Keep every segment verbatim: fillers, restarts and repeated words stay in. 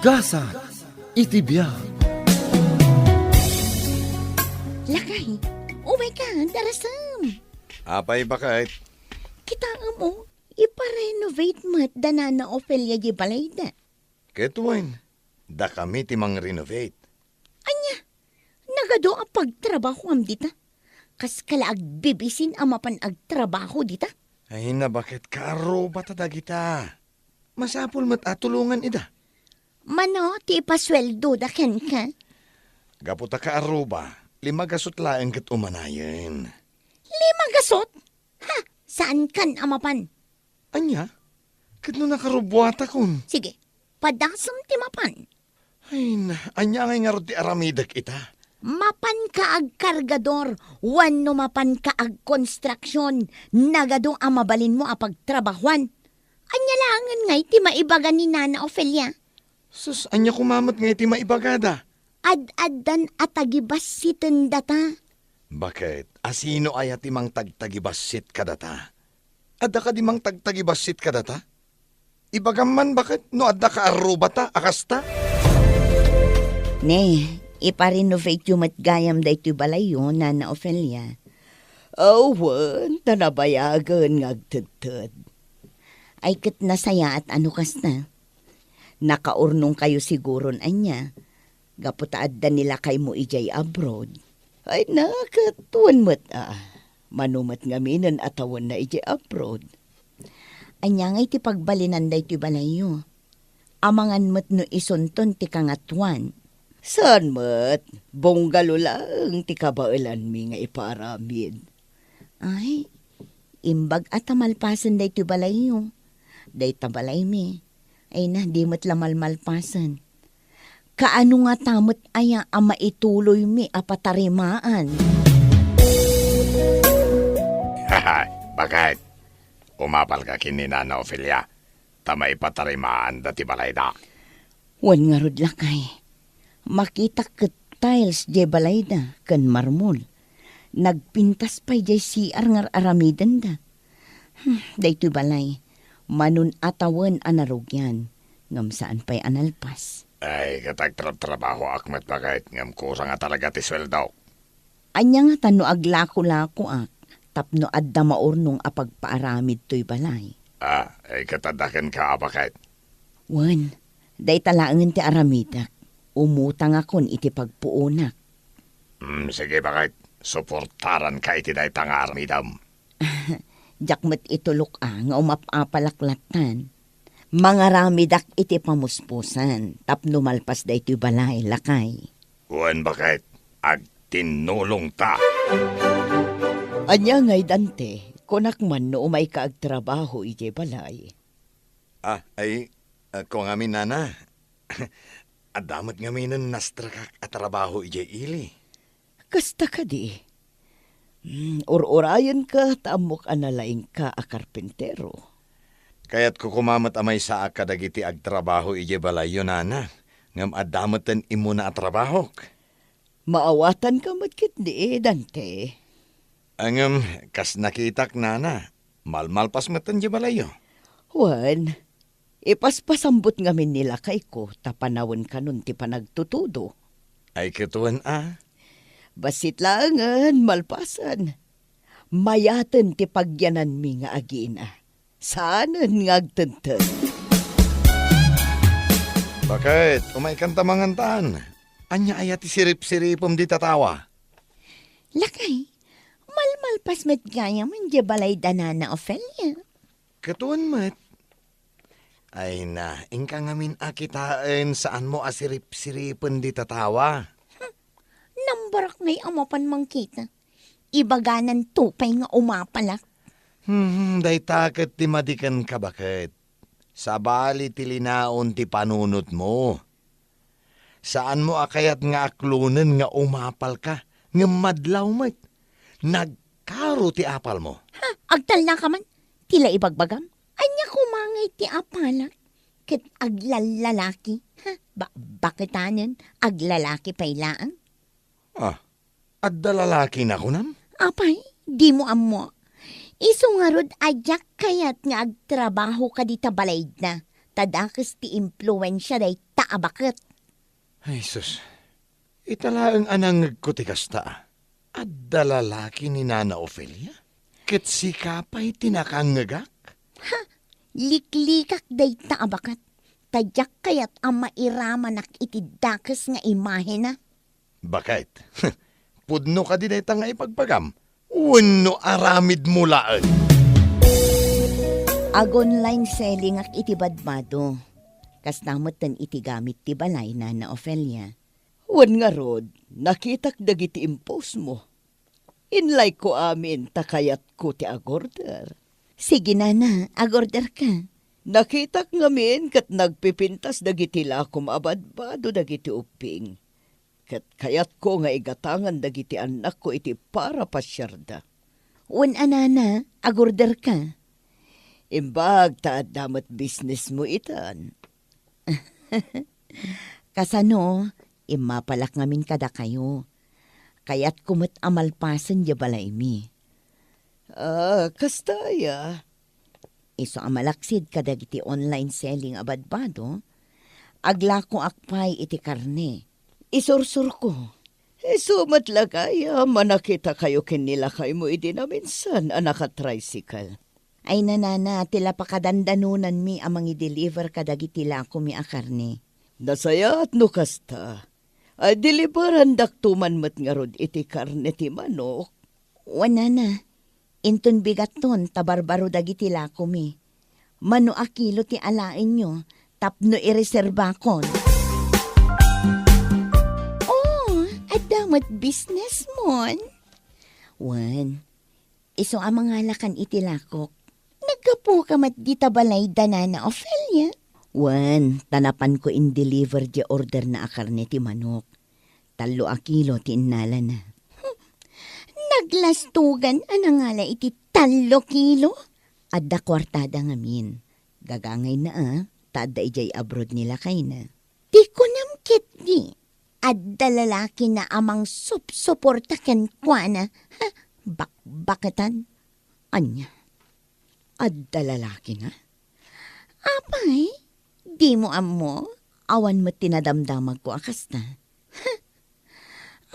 Gasat iti biag. Lakay, umayka, darasem. Apay, baket? Kitaem, o, iparenovate met da Nana Ofelia di balayda. Ket wen, dakami ti mangrenovate. Ania? Nagadu a pagtrabahoam dita? Kaskala agbibisin a mapan agtrabaho dita? Ay, nabaket kaarrubata dagita. Masapul met a tulongan ida. Mano ti ipasueldoda kenka? Gapu ta kaarruba, lima gasut laeng ket umanayen. Lima gasut? Ha! Saankan a mapan? Ania? Ket no nakarubuatakon? Sige, padasem ti mapan. Ay, na, ania ngay ngarud ti aramidek ita? Mapanka agkargador, wenno mapanka agkonstruksion, nagadu a mabalinmo a pagtrabahuan. Ania laengen ngay ti maibaga ni Nana Ofelia? Sus, ania koma met ngay ti maibagada? Ad-addan a tagibassiten data. Baket, asino aya ti mangtagtagibassit kadata? Adda kadi mangtagtagibassit kadata? Ibagam man baket no adda kaarrubata a kasta? Ne, iparenovateyo met gayam daytoy balayyo, Nana Ofelia. Awan, ta nabayagen nga agtedted. Ay ket nasayaat a no kasta. Nakaurnongkayo siguron ania, gapu ta adda ni lakaymo idiay abroad. Ay na, ket wen met a, mano met ngaminen a tawenna idiay abroad. Ania ngay ti pagbalinan daytoy balayyo? Amangan met no isunton ti kangatoan. Saan met, bungalo laeng ti kabaelanmi nga ipaaramid. Ay, imbag a ta malpasen daytoy balayyo. Dayta balaymi. Ay na, di met la malmalpasen. Kaano ngata met aya a maituloymi a patarimaan? Baket, umapalka ken ni Nana Ofelia, ta maipatarimaanda ti balayda. Wen ngarud, lakay. Makitak ket tiles diay balayda ken marmol. Nagpintas pay diay C R nga ar-aramidenda. Hmm, daytoy balay, manon a tawen a narugian, ngem saan pay a nalpas. Ay, ket agtrabtrabahoak met, baket, ngem kusang a talaga ti sueldok. Ania ngata no aglako-lakoak tapno adda maurnong a pagpaaramid toy balay? Ah, ay, ket adda kenka a, baket? Wen, dayta laengen ti aramidek. Umutangakon iti pagpuonak. Hmm, sige, baket. Suportaranka iti dayta nga aramidem. Diak met itulok a nga umap-apalak lattan. Mangaramidak iti pamuspusan tapno malpas daytoy balay, lakay. Wen, baket, agtinnulongta. Ania ngay, Dante, kunak man no umayka agtrabaho idiay balay. Ah, ay, ah, kua ngamin, nana. Adda met ngaminen nastrakak a trabaho idiay ili. Kasta kadi? Hmm, ur-urayenka ta ammok a nalaingka a karpintero. Kayatko koma met a maysaak kadagiti agtrabaho idiay balayyo, nana, ngem adda meten immuna a trabahok. Maawatanka met ketdi, Dante. Ngem, kas nakitak, nana, malmalpas meten diay balayyo. Wen, ipaspasambut ngamin ni lakayko ta panawen kanon ti panagtutudo. Ay, ket wen a. Bassit laengen, malpasen. Mayaten ti pagyananmi nga agina. Saanen nga agtedted. Baket, umaykanta mangantan. Ania aya ti sirip-siripem dita tawa? Lakay, malmalpas met gayam diay balay da nana Ofelia. Ket wen met. Ay na, inka ngamin a kitaen, saanmo a sirip-siripen dita tawa. Hmm, nambarak ngay a mapan mangkita. Ibaganan to pay nga umapalak. Hmm, dayta ket ti madi kenka, baket. Sabali ti linaon ti panunotmo. Saanmo a kayat nga aklonen nga umapalka, ngem madlaw met. Nagkaro ti apalmo. Ha, agtalnaka man. Ti la ibagbagam? Ania koma ngay ti apalak? Ket aglallalaki? Ha, ba-, baketanen, aglalaki pay laeng? Ah, adda lalaki na kunam? Apay, dimo ammo. Isu ngarud a diak kayat nga agtrabaho kadita balayda. ta dakes ti impluensia dayta a baket. Ay, sus. Ita laeng a nangngegko ti kasta. Adda lalaki ni Nana Ofelia? Ket sika pay ti nakangngegak? Ha? Liklikak dayta a baket. Ta diak kayat a mairamanak iti dakes nga imahena. Baket? Pudno kadi dayta nga ibagbagam? Wenno aramidmo laeng? Ag-online sellingak iti badbado. Kasta metten iti gamit ti balay, Nana Ofelia. Wen ngarud, nakitak dagiti impostmo. Inlayko amin ta kayatko ti agorder. Sige, Nana, agorderka. Nakitak ngamin ket nagpipintas dagiti lakom a badbado dagiti ubbing. Ket kayatko nga igatangan dagiti annakko iti para pasiarda. Wen a, Nana, agorderka. Imbag ta adda met businessmo itan. Kasano, immapalak ngamin kadakayo. Kayatko met a malpasen diay balaymi. Ah, kasta aya? Isu a malaksid kadagiti online selling a badbado, aglakoak pay iti karne. Isursurko. Isu met la gayam a nakitakayo ken ni lakaymo idi naminsan a naka-tricycle. Ay, Nana, ti la pakadandanonanmi a mangi-deliver kadagiti lakomi a karne. Nasayaat no kasta. Ay, deliverandakto man met ngarud iti karne ti manok. Wen, Nana, inton bigatton ta barbaro dagiti lakomi. Mano a kilo ti alaenyo tapno ireserbakon. Oh, adda met businessmon? Wen, isu a mangalakan iti lakok. Naggapuka met dita balay da Nana Ofelia? Wen, ta napanko in-deliver diay orderna a karne ti manok. Tallo a kilo ti innalana. Naglastugan a nangala iti tallo kilo? Adda kuartada ngamin. Gagangayna a, ta adda idiay abroad ni lakayna. Ti kunam ketdi, adda lalakina a mangsupsuporta kenkuana. Ha, bakbaketan. Ania? Adda lalakina? Apay, dimo ammo? Awan met ti nadamdamagko a kasta. Ha?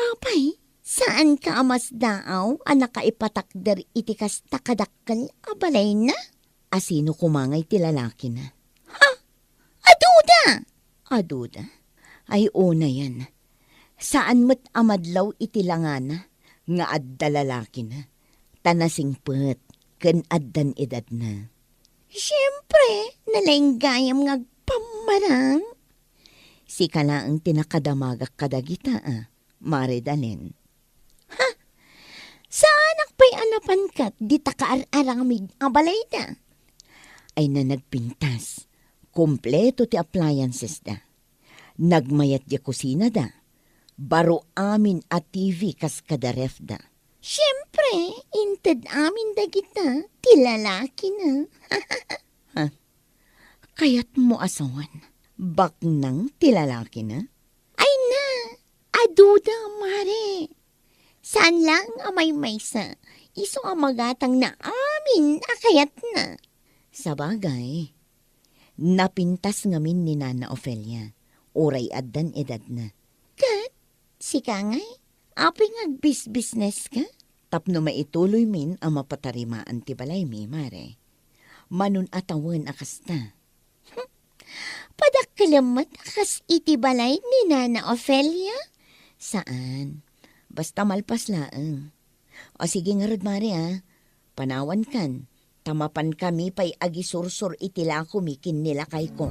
Apay, saanka a masdaaw a nakaipatakder iti kasta kadakkel a balayna? Asino koma ngay ti lalakina? Ha? Aduda! Aduda? Ay, unayen. Saan met a madlaw iti langana nga adda lalakina, ta nasingpet ken addan edadna. Siempre, nalaing gayam nga agpammarang. Sika laeng ti nakadamagak kadagita a, Mare Dalen. Ha? Saanak pay a napan ket dita kaar-aramid a balayda? Ay na nagpintas. Kompleto ti appliances da. Nagmayat diay kusinada. Baro amin a T V kas kada refda. Siempre, inted amin dagita ti lalakina. Ha? Kayatmo a sawen, baknang ti lalakina? Ay na, aduda, Mare. Saan laeng a maymaysa, isu a magatangna amin a kayatna. Sabagay, napintas ngamin ni Nana Ofelia, uray addan edadna. Ket, sika ngay, apay nga agbisbisneska? Tapno maituloymin a mapatarimaan ti balaymi, Mare. Manon a tawen a kasta. Padakkelem met a kas iti balay ni Nana Ofelia? Saan. Basta malpas laeng. O sige ngarud, Mare, a. Panawankan, ta mapankami pay agisursor iti lakomi ken ni lakayko.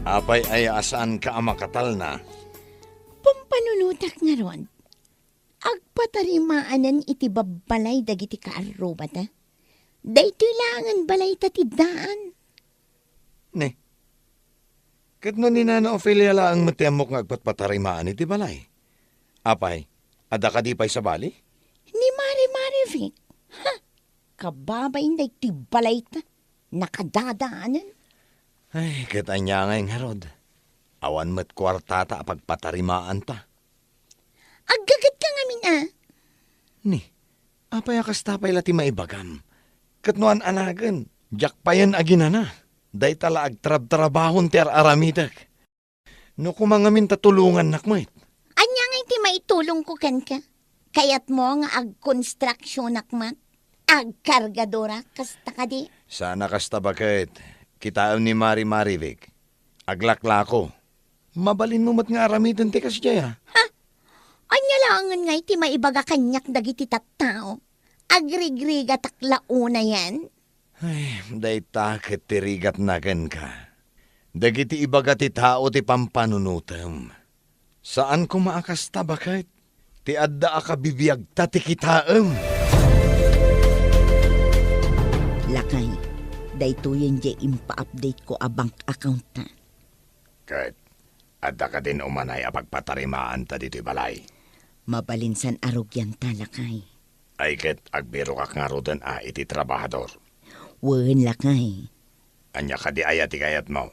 Apay aya a saanka a makatalna? Pampanunotak ngarud. Agpatarimaanen iti babbalay dagiti kaarrubata. Daytoy laengen balayta ti daan. Ne. Ket no ni Nana Ofelia laeng met ti ammok nga agpatpatarimaan iti balay? Apay, adda kadi pay sabali? Ni Mare Marivic. Ha? Kababain daytoy balayta. Nakadadaanen. Ay, ket ania ngay ngarud? Awan met kuartata a pagpatarimaanta. Aggagetka ngamin a. Ni, apay a kasta pay la ti maibagam? Ket no an-anagen, Diak payen aginana. Dayta la agtrabtrabahon ti ar-aramidek. No koma ngamin ta tulongannak met. Ania ngay ti maitulongko kenka? Kayatmo nga agkonstruksionak met? Agkargadora, kasta kadi? Saan a kasta baket. Kitaem ni Mari Marivic. Aglaklako. Mabalinmo met nga aramiden ti kasdiay a. Ha? Ania laengen ngay ti maibaga kaniak dagiti tattao? Agrigrigatak la unayen? Ay, dayta ket ti rigatna kenka. Dagiti ibaga ti tao ti pampanunotem. Saan koma a kasta baket. Ti adda a kabibiagta ti kitaem. Lakay, daytoyen diay impa-update ko a bank account ta. Ket adda kadin umanay a pagpatarimaanta ditoy balay? Mabalin san a rugianta, lakay. Ay ket agbirokak ngaruden a iti trabahador. Wen, lakay. Ania kadi aya ti kayatmo?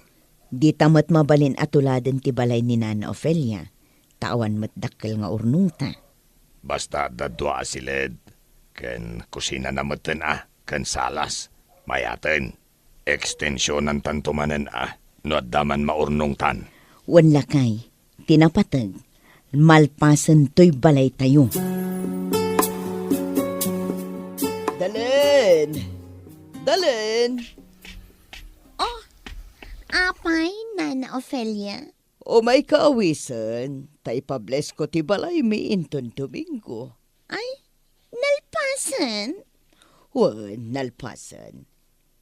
Dita met mabalin a tuladen ti balay ni Nana Ofelia, ta awan met dakkel nga urnongta. Basta adda dua a siled, ken kusinana metten a, ken salas, mayaten. Ekstensionantanto manen a, no adda man maurnongtan. Wen lakay, ti napateg, malpasen toy balaytayo. Dalen! Dalen! Oh, apay, Nana Ofelia? Umayka awisen, ta ipablesko ti balaymi inton Domingo. Ay, nalpasen? Wen, nalpasen.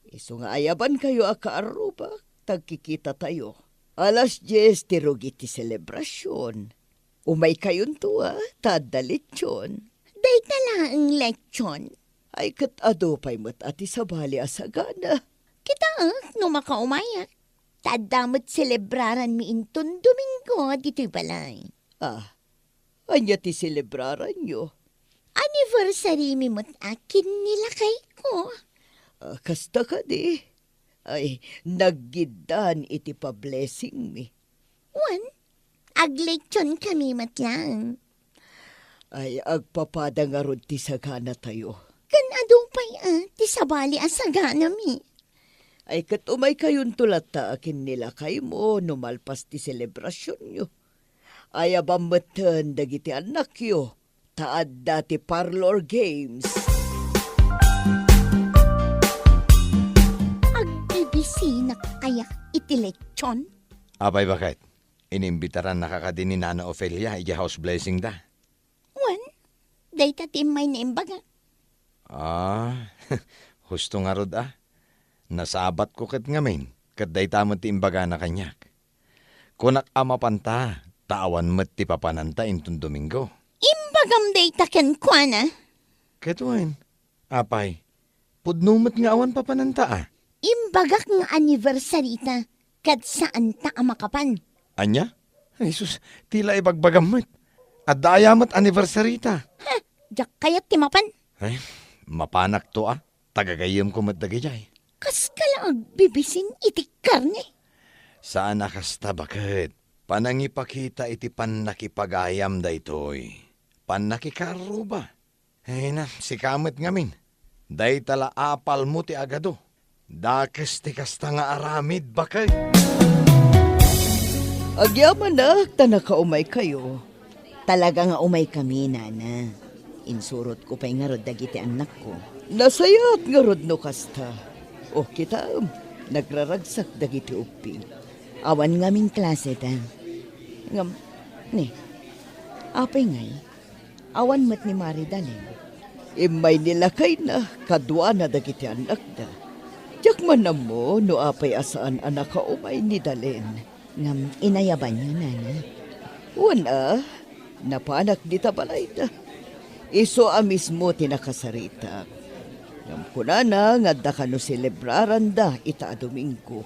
Isu nga ayabankayo a kaarrubak, ta agkikitatayo. Alas dies ti rugi ti selebrasion. Umaykayonto a, ta adda lechon. Dayta laeng lechon? Ay, ket adu pay met a ti sabali a sagana. Kitaek no makaumayak. Ta adda met selebraranmi inton Domingo ditoy balay. Ah, ania ti selebraranyo? Anniversary-mi met a ken ni lakayko. Ah, kasta kadi? Ay, naggiddan iti pablessing-mi. Wen, aglechon kami met laeng. Ay, agpapada ngarud ti saganatayo. Ken adu pay a ti sabali a saganami. Ay, ket umaykayonto latta a ken ni lakaymo no malpas ti selebrasionyo. Ayaban metten dagiti annakyo, ta adda ti parlor games. Agbibisinak kaya iti lechon? Apay, baket? Inimbitarannaka kadi ni Nana Ofelia idiay house blessing da? Wen, dayta ti immay naimbagak. Ah, husto ngarud a. Nasabatko ket ngamin, ket dayta met ti imbagana kaniak. Kunak a mapanta, ta awan met ti papananta inton Domingo. Imbagam dayta kenkuana? Ket wen, apay, pudno met nga awan papananta a. Imbagak nga anniversary-ta, ket saanta a makapan. Ania? Ay, sus, ti la ibagbagam met. Adda aya met anniversary-ta? Ha, diak kayat ti mapan. Ay, mapanakto a. Tagagayyemko met dagidiay. Kaska la agbibisin iti karne? Saan a kasta, baket. Panangipakita iti pannakipagayam daytoy. Pannakikaruba. Ay na, sika met ngamin. Dayta la apalmo ti agadu. Dakes ti kasta nga aramid, baket. Agyamanak ta nakaumaykayo. Talaga nga umaykami, Nana. Insurotko pay ngarud dagiti annakko. Nasayaat ngarud no kasta. O, kitaem, nagraragsak dagiti ubbing. Awan ngamin klase da. Ngem, ne, apay ngay? Awan met ni Mari Dalen. Immay ni lakayna kaduana dagiti annakda. Diak man ammo no apay a saan a nakaumay ni Dalen. Ngem inayabanyo, Nana? Wen a, napanak dita balayda. Isu a mismo ti nakasaritak. Ngem kunana nga adda kano selebraranda ita a Domingo.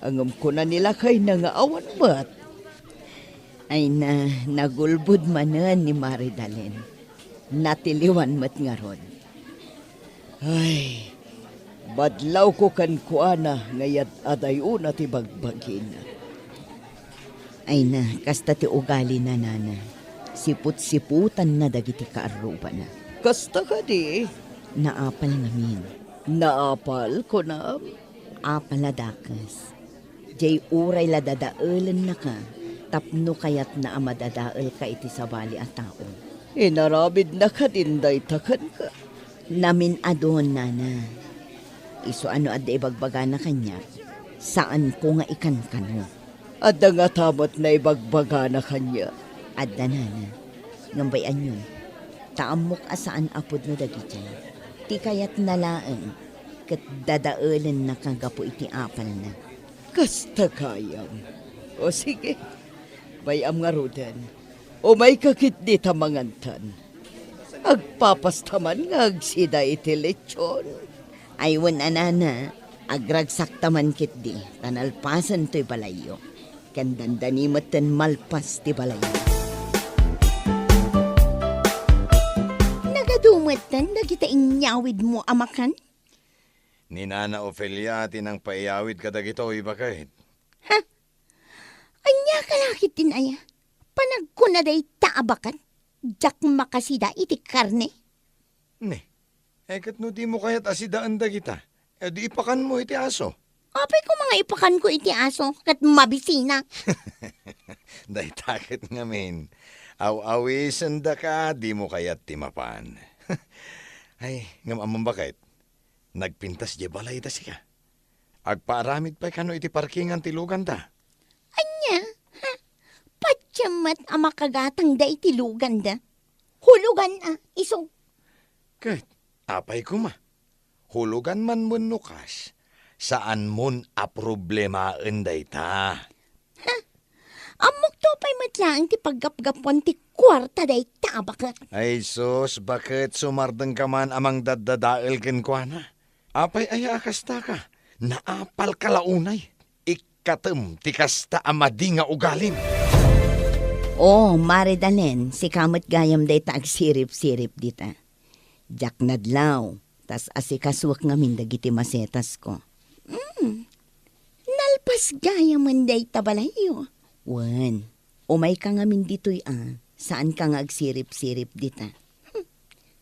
Ngem kuna ni lakayna nga awan met. Ay na, nagulbod manen ni Mari Dalen. Natiliwan met ngarud. Ay, badlawko kenkuana nga yad-adayona ti bagbagina. Ay na, kasta ti ugalina, Nana. Siput-siputanna dagiti kaarrubana. Kasta kadi? Naapal ngamin. Naapal, kunam? Apal a dakes. Jay uray la dadaelennaka tapno kayatna a madadaelka iti sabali a tao. Inaramidna kadin dayta kenka? Namin-adun, nana. Isu a no adda ibagbagana kaniak, saanko nga ikankano. Adda ngata met naibagbagana kaniak? Adda, nana. Ngem bay-anyon, ta ammok a saan a pudno dagiti. Ti kayatna laeng ket dadaelennaka gapu iti apalna. Kasta gayam. O sige, bay-am ngaruden. Umayka ketdi ta mangantan. Agpapasta man nga agsida iti lechon. Ay, wen a, nana, agragsakta man ketdi, ta nalpasen toy balayyo. Ken dandani metten malpas ti balayyo. Nagadu metten dagita inyawidmo a makan? Ni Nana Ofelia ti nangpaiyawid kadagitoy, baket. Ha? Ania ka la ketdin aya? Panagkuna dayta a baket? Diak makasida iti karne. Ne, eh, ket no dimo kayat a sidaen dagita, eh, di ipakanmo iti aso. Apay koma nga ipakanko iti aso ket mabisina? Dayta ket ngamin, aw-awisendaka, dimo kayat ti mapan. Ay, ngem ammom, baket, nagpintas diay balayda sika. Agpaaramid pay kano iti parkingan ti luganda. Ania? Ha? Patiem met a makagatangda iti luganda. Hulugan a, isu. Ket apay koma? Hulugan man wenno kas, saanmon a problemaen dayta. Ha? Ammokto pay met laeng ti paggapgapuan ti kuarta dayta a baket. Ay sus, baket, sumardengka man a mangdaddadael kenkuana? Apay aya a kastaka? Naapalka la unay. Ikkatem ti kasta a madi nga ugalim. O, Mare Dalen, sika met gayam dayta agsiripsirip dita. Diak nadlaw, tas asikasuek ngamin dagiti masetasko. Mm. Nalpas gayamen dayta balayyo. Wen, umayka ngamin ditoy a, saanka nga agsiripsirip dita. Hmm.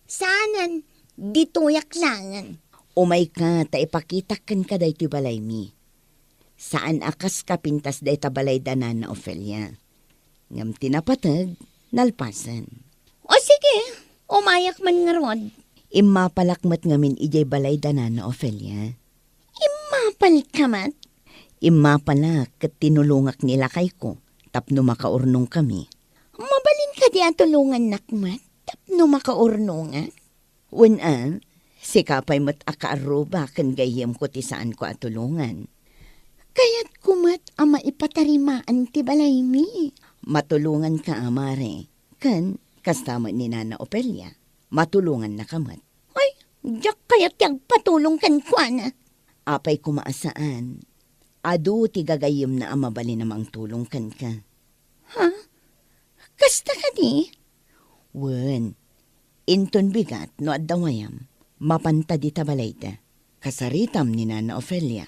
Saanen, ditoyak laengen. Umayka ta ipakitak kenka daytoy balaymi. Saan a kas kapintas dayta balayda Nana Ofelia. Ngem ti napateg, nalpasen. O sige, umayak man ngarud. Immapalak met ngamin idiay balayda Nana Ofelia. Immapalka met? Immapalak ket tinulongak ni lakayko tapno makaurnongkami. Mabalin kadi a tulongannak met tapno makaurnongak? Wen a, sika pay met a kaarruba ken gayyemko ti saanko a tulongan. Kayatko met a maipatarimaan ti balaymi. Matulonganka a, Mare, ken kasta met ni Nana Ofelia, matulongannaka met. Ay, diak kayat ti agpatulong kenkuana. Apay koma a saan? Adu ti gagayyemna a mabalin a mangtulong kenka. Ha? Kasta kadi? Wen, inton bigat no adda wayam, mapanta dita balayda. Kasaritam ni Nana Ofelia.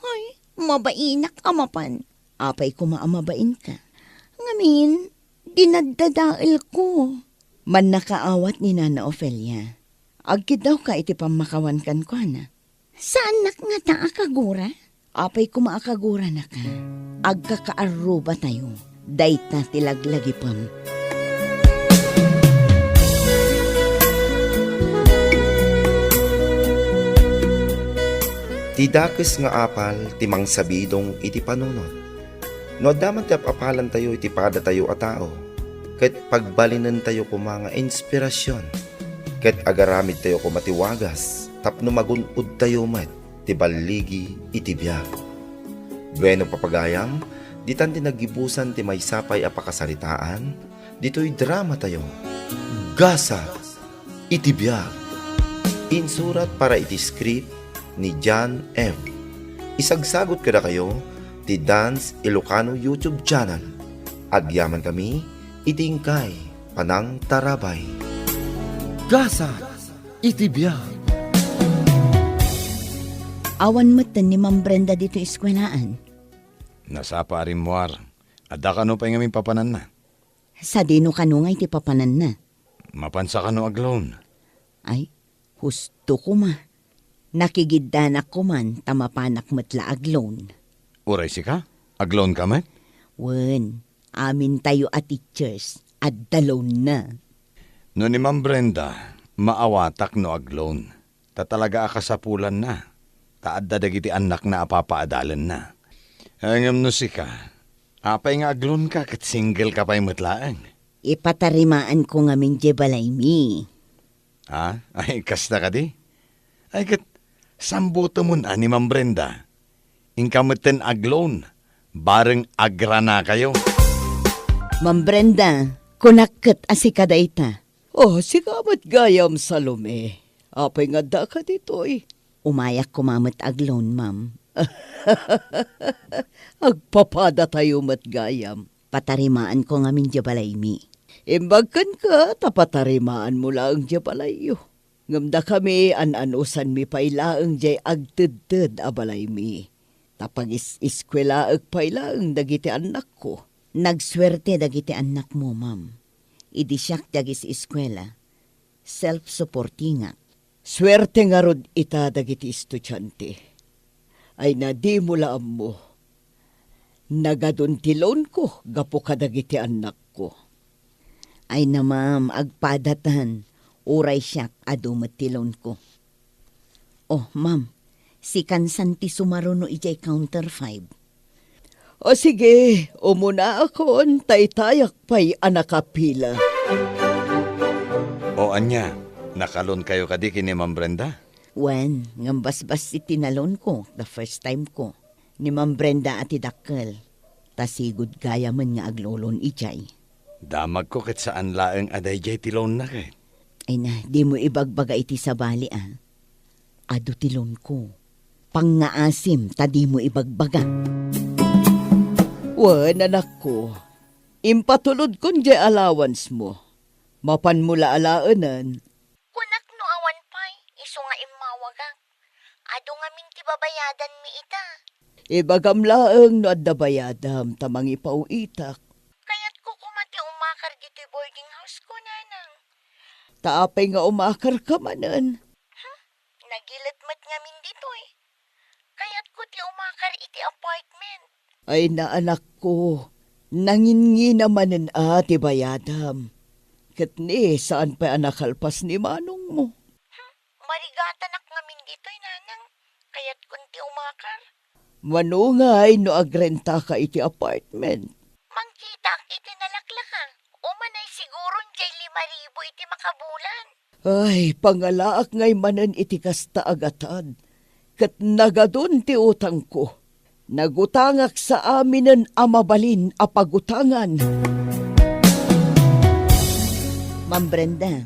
Ay, mabainak a mapan. Apay koma a mabainka? Ngamin, dinaddadaelko. Mannakaawat ni Nana Ofelia. Agkiddawka iti pammakawan kenkuana. Saannak ngata a kagura? Apay koma a kaguranaka? Agkakaarrubatayo. Dayta ti laglagipem. Ti dakes nga apal ti mangsabidong iti panunot. No adda man ti ap-apalantayo iti padatayo a tao, ket pagbalinentayo koma nga inspirasyon, ket agaramidtayo koma ti wagas tapno magun-odtayo met ti balligi iti biag. Bueno, papagayam, ditan ti naggibusan ti maysa pay a pakasaritaan ditoy dramatayo, Gasat iti Biag. Insurat para iti script ni John M. Isagsagut kadakayo ti Dance Ilocano YouTube channel. Agyamankami iti inkay panangtarabay. Gasat iti Biag. Awan metten ni Ma'am Brenda ditoy eskuelaan. Nasapa a rimmuar. Adda kano pay ngamin papananna? Sadino kano nga iti papananna? Mapansa kano agloan? Ay, husto koma. Nakigiddanak koman ta mapanak met la ag-loan. Uray sika? Ag-loan ka met? Wen, amintayo a teachers, adda loan-na. No ni Ma'am Brenda, maawatak no ag-loan. Ta talaga a kasapulanna. Ta adda dagiti annakna a papaadalenna. Ngem no sika, apay nga ag-loan ka ket single ka pay met laeng? Ipatarimaanko ngamin diay balaymi. Ha? Ay, kasta kadi? Ay, ket sambutemon a ni Ma'am Brenda. Inka metten ag-loan, bareng agranakayo. Ma'am Brenda, kunak ket a sika dayta. Oh, sika met gayam, Salome. Apay nga addaka ditoy? Umayak koma met ag-loan, ma'am. Agpapadatayo met gayam. Patarimaanko ngamin diay balaymi. Imbag kenka ta patarimaanmo laeng diay balayyo. Ngem dakami, an-anusanmi pay laeng diay agtedted a balaymi. Ta pagis-eskuelaek pay laeng dagiti annakko. Nagsuerte dagiti annakmo, ma'am. Idi siak ti agis-eskuela, self-supportingak. Suerte ngarud ita dagiti estudiante. Ay na, dimo la ammo. Nagadun ti loanko gapu kadagiti annakko. Ay na, ma'am, agpadatan. Uray siak, adu met ti loanko. Oh, ma'am, sikan san ti sumaruno idiay counter five. O sige, umunaakon, taytayak pay a nakapila. O ania, naka-loan kayo kadi ken ni Ma'am Brenda? Wen, ngem basbassit ti na-loanko, the first time ko. Ni Ma'am Brenda a ti dakkel. Ta sigud gayamen nga aglo-loan idiay. Damagko ket saan laeng a daydiay ti loanna ket. Ay na, dimo ibagbaga iti sabali a. Adu ti loanko. Pangngaasim ta dimo ibagbaga. Wen, anakko, impatulodkon diay allowance mo. Mapanmo la alaenen. Kunak no awan pay, isu nga immawagak. Adu ngamin ti babayadanmi ita. Ibagam laeng no adda bayadam ta mangipaw-itak. Kayatko koma ti umakar ditoy boarding house ko, nanang. Ta apay nga umakarka manen? Hmm? Nagilet met ngamin ditoy. Kayatko ti umakar iti apartment. Ay, anakko, nanginngina manen a ti bayadam. Ket ni, saan pay a nakalpas ni manongmo? Hmm, marigatanak ngamin ditoy, nanang. Kayatkon ti umakar. Mano ngay no agrentaka iti apartment? Mangkitaak iti nalaklaka. Umanay siguron diay lima ribu iti makabulan. Ay, pangalaak ngay manen iti kasta a gatad. Ket nagadun ti utangko. Nagutangak sa aminen a mabalin a pagutangan. Ma'am Brenda,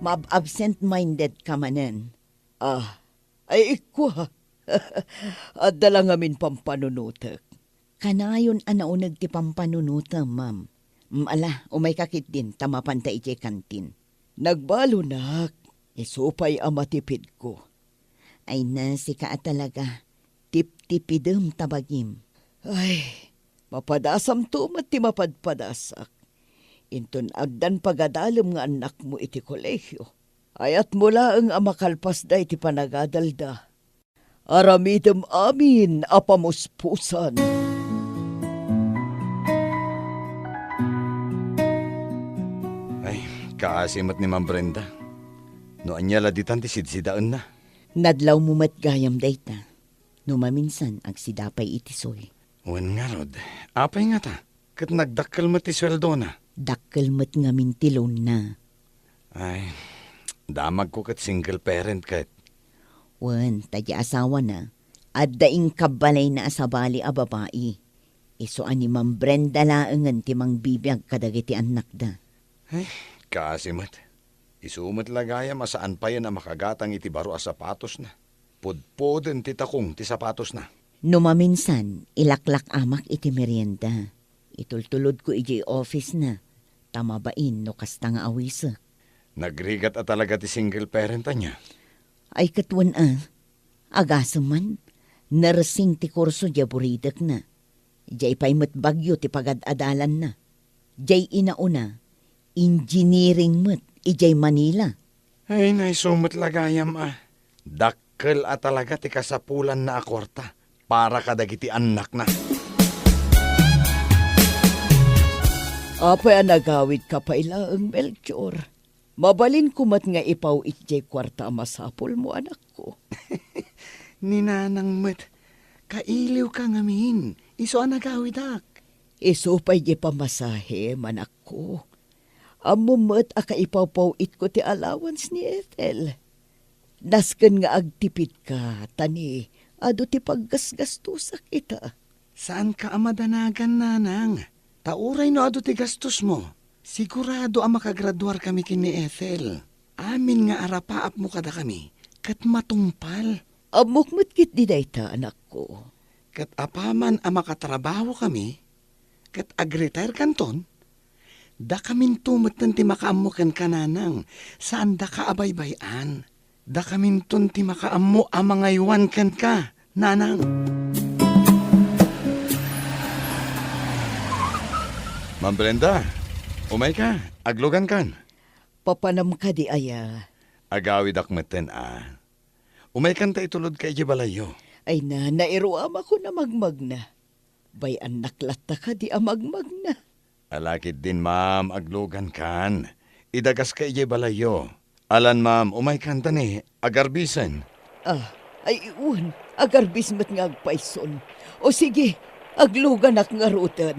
maab-absent-minded ka manen. Ah, ay, ikkua. Adda la ngamin pampanunotek. Kanayon a nauneg ti pampanunotem, ma'am. Mm, ala, umayka ketdin ta mapanta idiay kantin. Nagbalunak, isu pay a matipidko. Ay na, sika a talaga, tiptipidem ta bagim. Ay, mapadasamto met ti mapadpadasak. Inton addan pagadalem nga annakmo iti kolehio, ayatmo laeng a makalpasda iti panagadalda. Aramidem amin a pamuspusan. Ay, kaasi met ni Ma'am Brenda. No ania la ditan ti sidsidaenna? Nadlawmo met gayam dayta. No maminsan, agsida pay iti soy. Wen ngarud, apay ngata? Ket nagdakkel met ti sueldona. Dakkel met ngamin ti loanna. Ay, damagko ket single parent ket. Wen, ta di asawana, adda inkabbalayna a sabali a babai. Isu a ni Ma'am Brenda laengen ti mangbibiag kadagiti annakda. Ay, kaasi met. Isu met la gayam a saan payen a makagatang iti baro a sapatosna. Pudpuden ti takong ti sapatosna. No maminsan, ilaklak-amak iti merienda. Itultulodko idiay office-na, ta mabain no kasta nga awisek. Nagrigat a talaga ti single parent ania? Ay, ket wen a. Agasem man, nursing ti kurso diay buridekna. Diay pay met Baguio ti pagad-adalanna. Diay inauna, engineering met idiay Manila. Ay, naisu met la gayam a. Dak- Kel a talaga ti kasapulanna a kuarta para kadagiti annakna. Apay a nagawidka pay laeng, Melchor? Mabalinko met nga ipaw-it diay kuarta a masapulmo, anakko. Ni nanang met, kailiwka ngamin, isu a nagawidak. Isu pay diay pamasahem, anakko. Ammom met a kaipawpaw-itko ti allowance ni Ethel. Nasken nga agtipidka, ta ni adu ti paggasgastosak ita. Saanka a madanagan, nanang. Ta uray no adu ti gastosmo, sigurado a makagraduarkami ken ni Ethel. Amin nga arapaapmo kadakami, ket matungpal. Ammok met ketdi dayta, anakko. Ket apaman a makatrabahokami, ket agretire kanton, dakaminto metten ti makaammo kenka, nanang, saan daka a baybay-an. Dakaminton ti makaammo a mangaywan kenka, nanang. Ma'am Brenda, umayka, aglugankan. Papanam kadi aya? Agawidak metten a. Umaykan ta itulodka idiay balayyo. Ay na, nairuamakon a magmagna. Bay-annak latta kadi a magmagna. Ala ketdin, ma'am, aglugankan. Idagaska idiay balayyo. Alan, ma'am, umaykan ta ni agarbisen. Ah, ay, wen, agarbis met nga agpayson. O sige, agluganak ngaruden.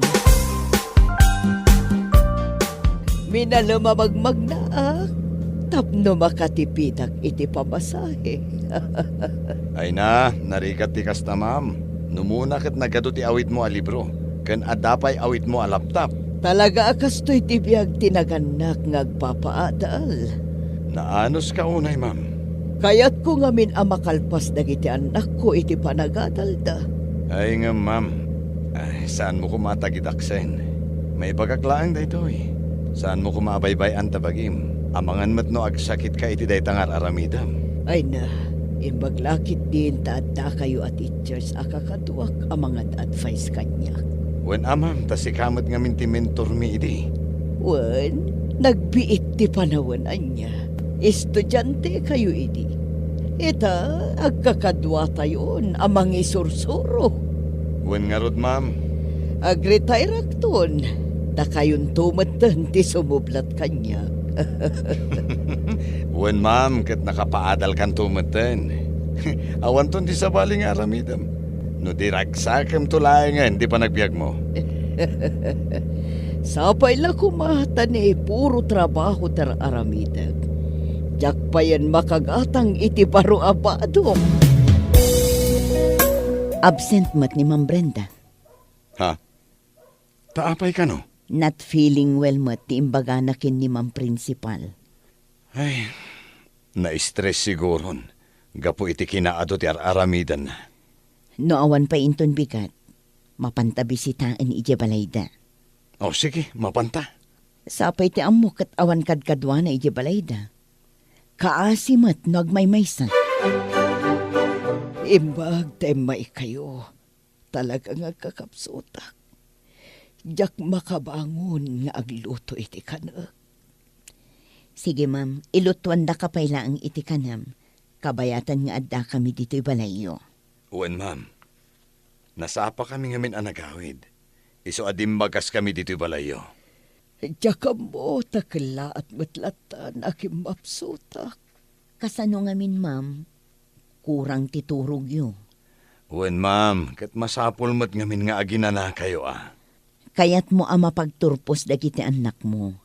Minalem a magmagnaak tapno makatipidak iti pamasahe. Ay na, narigat ti kasta, ma'am. Numuna ket nagadu ti awidmo a libro, ken adda pay awidmo a laptop. Talaga a kastoy ti biag ti nagannak nga agpapaadal. Naanuska unay, ma'am. Kayatko ngamin a makalpas dagiti annakko iti panagadalda. Ay ngem, ma'am, ay, saanmo koma a tagidaksen. Maibagak laeng daytoy. Saanmo koma a baybay-an ta bagim. Amangan met no agsakitka iti dayta nga ar-aramidem. Ay na, imbag la ketdin ta addakayo a teachers a kakaduak a mangad-advise kaniak. Wen a, ma'am, ta sika met ngamin ti mentormi idi. Wen, nagbiit ti panawen ania. Estudiantekayo idi. Ita, agkakaduatayon a mangisursuro. Wen ngarud, ma'am. Agretirakton, dakayonto metten ti sumublat kaniak. Wen, ma'am, ket nakapaadalkanto metten. Awanton ti sabali nga aramidem. No di ragsakemto laengen ti panagbiagmo. Sapay la koma ta ni puro trabaho ti ar-aramidek. Diak payen makagatang iti baro a badok. Absent met ni Ma'am Brenda. Ha? Ta apay kano? Not feeling well met ti imbagana ken ni Ma'am Principal. Ay, na-stress siguron gapu iti kinaadu ti ar-aramidenna. No awan pay inton bigat, mapanta bisitaen idiay balayda. O, sige, mapanta. Sapay ti ammo ket awan kadkaduana idiay balayda. Kaasi met no agmaymaysa. Imbag ta immaykayo. Talaga nga agkakapsutak. Diak makabangon nga agluto iti kanek. Sige, ma'am. Ilutuandaka pay laeng iti kanem. Kabayatan nga addakami ditoy balayyo. Wen, ma'am. Nasapakami ngamin a nagawid. Isu a dimmagaskami ditoy balayyo. Diak ammo ta kellaat met latta nga akimmapsutak. Kasano ngamin, ma'am? Kurang ti turogyo. Wen, ma'am, ket masapul met ngamin nga aginanakayo a. Kayatmo a mapagturpos dagiti annakmo.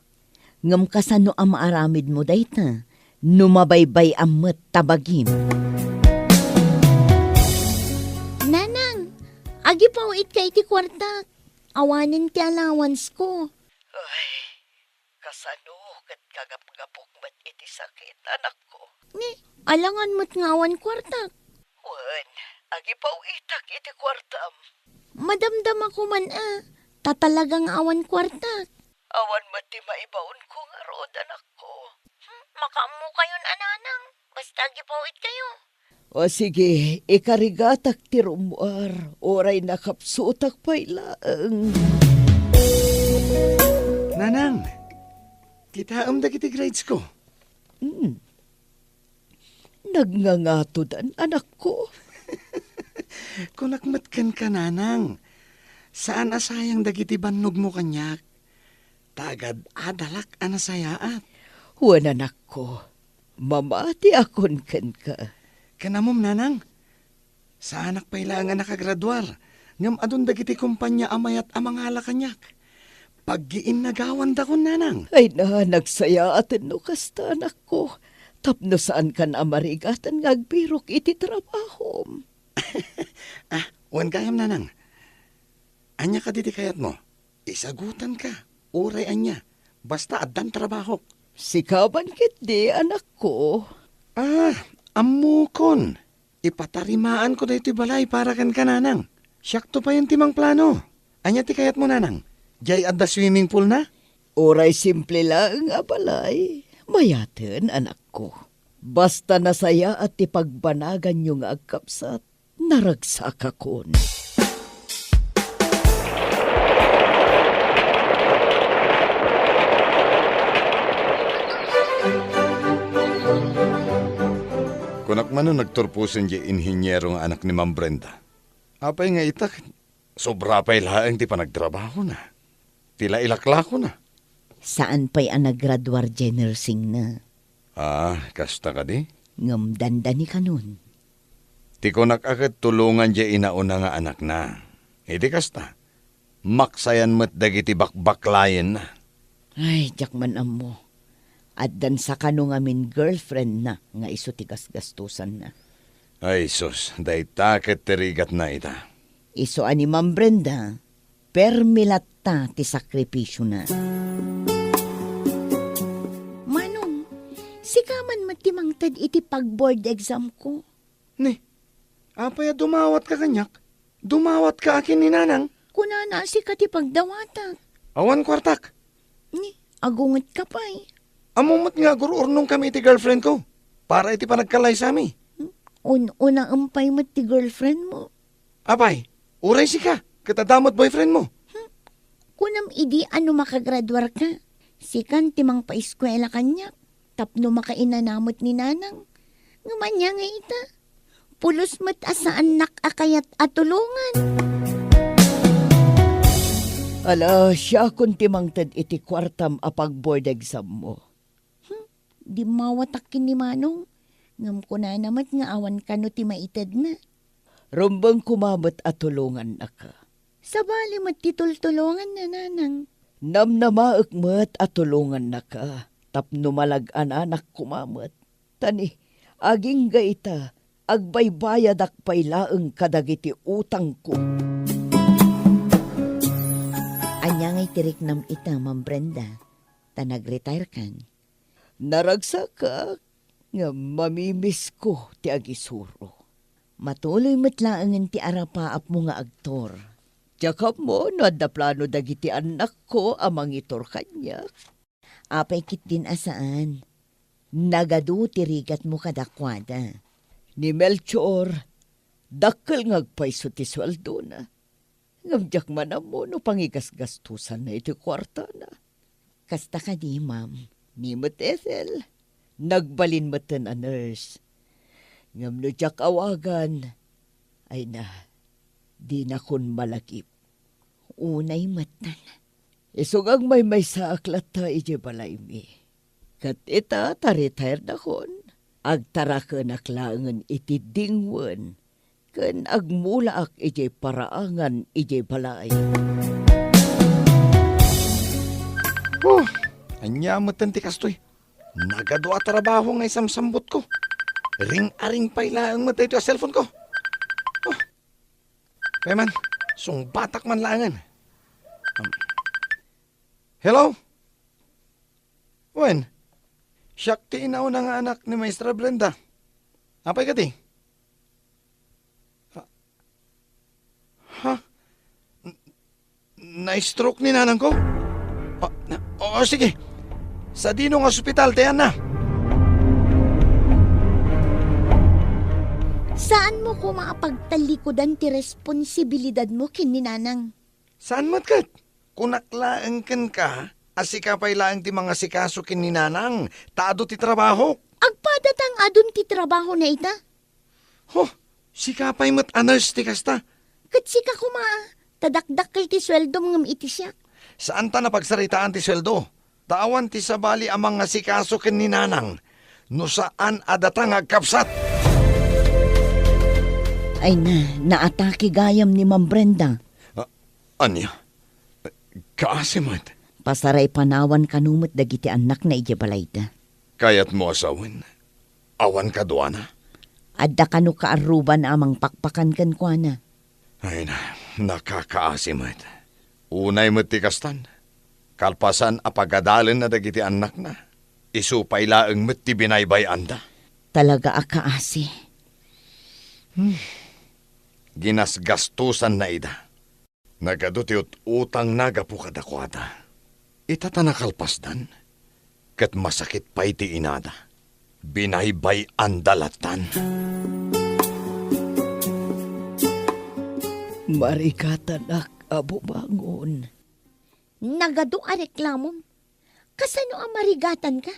Ngem kasano a maaramidmo dayta no mabaybay-am met ta bagim? Nanang, agipaw-itka iti kuartak. Awanen ti allowance-ko. Ay, kasano ket kagapgapok met iti sakit, anakko? Ni, alangan met nga awan kuartak. Wen, agipaw-itak iti kuartam. Madamdamako man a, ta talaga nga awan kuartak. Awan met ti maibaonko ngarud, anakko. Hmm, makaammokayon a, nanang. Basta agipaw-itkayo. O sige, ikarigatak ti rummuar, uray nakapsutak pay laeng. Nanang, kitaem dagiti grades ko. Hmm. nagngangato dan, anakko. Kunak met kenka, nanang, saan a sayang dagiti bannogmo kaniak. Ta agad-adalak a nasayaat. Wen, anakko, mamatiakon kenka. Ken ammom, nanang, saanak pay laeng a nakagraduar, ngem adun dagiti kompania a mayat a mangala kaniak. Paggiinnagawandakon, nanang. Ay na, nagsayaaten no kasta, anakko. Tapno saankan a marigatan nga agbirok iti trabahom. Ah, wen gayam, nanang. Ania kadi ti kayatmo? Isagutanka, uray ania, basta addan trabahok. Sika man ketdi, anakko. Ah, ammokon. Ipatarimaanko daytoy balay para kenka, nanang. Siakto payen ti mangplano. Ania ti kayatmo, nanang? Diay adda swimming pool na? Uray simple laeng a balay, mayaten, anakko. Basta nasayaat ti pagbanaganyo nga agkabsat, naragsakakon. Kunak man no nagturposen diay inhiniero nga anak ni Ma'am Brenda. Apay nga ita, sobra pay laeng ti panagtrabahona, ti la ilaklakona. Saan pay a naggraduar diay nursingna. Ah, kasta kadi? Ngem dandani kanon. Ti kunak a ket tulongan diay inauna nga anakna. Iti kasta, maksayan met dagiti bakbaklayenna. Ay, diak man ammo. Addan sa kano ngamin girlfriendna nga isu ti gasgastosanna. Ay, sus, dayta ket ti rigatna ita. Isu a ni Ma'am Brenda, permi latta ti sakripisiona. Manong, sika man met ti mangted iti pag-board exam ko. Ni, apay a dumawatka kaniak? Dumawatka a ken ni Nanang? Kunana a sika ti pagdawatak. Awan kuartak. Ni, agungetka pay. Ammo met nga agur-urnongkami iti girlfriend ko para iti panagkalaysami. Hmm? Un-unaem pay met ti girlfriend mo. Apay, uray sika, ket adda met boyfriend mo. Hmm? Kunam idi a no makagraduarka, sikan ti mangpaiskuela kaniak. Tapno makainana met ni Nanang. Ngem ania nga ita? Pulos met a saannak a kayat a tulongan. Ala, siakon ti mangted iti kuartam a pag-board exam mo. Hmm, dimmawatak ken ni Manong. Ngem kunana met nga awan kano ti maitedna. Rumbeng koma met a tulongannaka. Sabali met ti tultulonganna, Nanang. Namnamaek met a tulongannaka tapno malag-ananak koma met. Ta ni, agingga ita, agbaybayadak pay laeng kadagiti utangko. Ania ngay ti riknam ita, Ma'am Brenda? Ta nag-retire kan? Naragsakak, ngem mamimisko ti agisuro. Matuloy met laengen ti arapaapmo nga agtor. Diak ammo no adda plano dagiti annakko a mangitor kaniak. Apay ketdin a saan? Nagadu ti rigatmo kadakuada. Ni Melchor, dakkel nga agpayso ti sueldona. Ngem diak man ammo no pangigasgastosanna iti kuartana. Kasta kadi, ma'am? Ni met Ethel, nagbalin metten a nurse. Ngem no diak awagan, ay na, dinakon malagip. Unay metten. Isu nga agmaymaysaak latta idiay balaymi. Ket ita ta retired akon, agtarakenak laengen iti dingwen ken agmulaak idiay paraangan idiay balay. Oh, ania metten ti kastoy? Nagadu a trabaho nga isamsambutko. Ring-aring pay laeng met daytoy a cellphone ko. Oh. Kayman, sungbatak man laengen. Um, hello? Wen, siak ti inauna nga anak ni Maestra Brenda. Apay kadi? Ha? Ha? N-, na-stroke ni nanangko? Ah, na, oo, sige. Sadino nga ospital, ti anna? Saanmo koma a pagtallikudan ti responsibilidadmo ken ni nanang? Saan met ket? Kunak laeng kenka a sika pay laeng ti mangasikaso ken ni nanang, ta adu ti trabahok. Agpadata nga adun ti trabahona ita. Ho, sika pay met a nurse ti kasta. Ket sika koma, ta dakdakkel ti sueldom ngem iti siak. Saanta a pagsaritaan ti sueldo. Ta awan ti sabali a mangasikaso ken ni Nanang no saan a data nga agkabsat. Ay na, naatake gayam ni Ma'am Brenda. A-, ania? Kaasi met. Pasaray panawan kano met dagiti annakna idiay balayda. Kayatmo a sawen? Awan kaduana? Adda kano kaarruban a mangpakpakan kenkuana. Ay na, nakakaasi met. Unay met ti kastan. Kalpasan a pagadalenna dagiti annakna, isu pay laeng met ti binaybay-anda. Talaga a kaasi. Hmm. Ginasgastosanna ida. Nagadu ti ut-utangna gapu kadakuada. Ita ta nakalpasdan, ket masakit pay ti inada. Binaybay-anda lattan. Marigatanak a bumangon. Nagadu a reklamom. Kasano a marigatanka?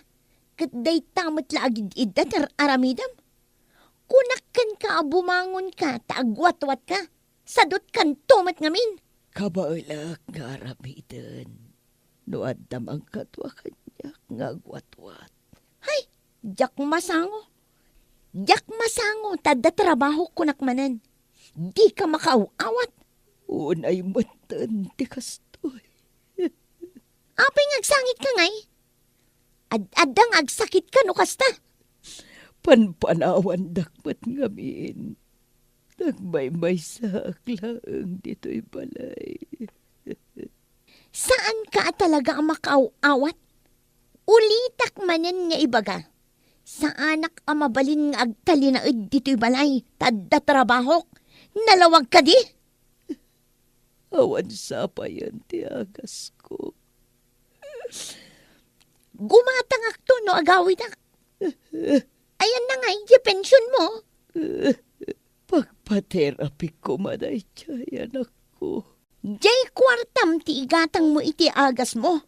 Ket dayta met la agid-idda ti ar-aramidem? Kunak kenka a bumangonka ta agwatwatka. Sadutkanto met ngamin. Kabaelak nga aramiden no adda mangkadua kaniak nga agwatwat. Hay, diak masango. Diak masango ta adda trabahok kunak manen. Dika makaaw-awat. Unay metten ti kastoy. Apay nga agsangitka ngay? Ad-adda nga agsakitka no kasta. Panpanawandak met ngamin. Nagmaymaysaak laeng ditoy balay. Saanka a talaga a makaaw-awat? Ulitak manen nga ibaga, saanak a mabalin nga agtalinaed ditoy balay, ta adda trabahok. Nalawag kadi? Awan sapayen ti agasko. Gumatangakto no agawidak. Ayanna ngay diay pensionmo? Pagpaterapik koma daydiay, anakko. Diay kuartam ti igatangmo iti agasmo.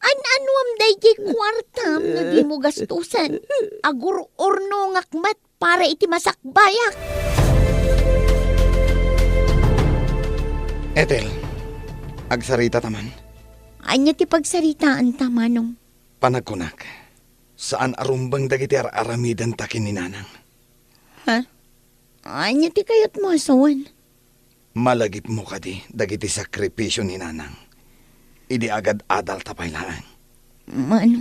An-anuam daydiay kuartam no dimo gastusen? Agur-urnongak met para iti masakbayak. Ethel, agsarita ta man. Ania ti pagsaritaanta, Manong? Panagkunak, saan a rumbeng dagiti ar-aramidenta ken ni Nanang. Ha? Ania ti kayatmo a sawen? Malagipmo kadi dagiti sakripisio ni Nanang idi agad-adalta pay laeng? Mano?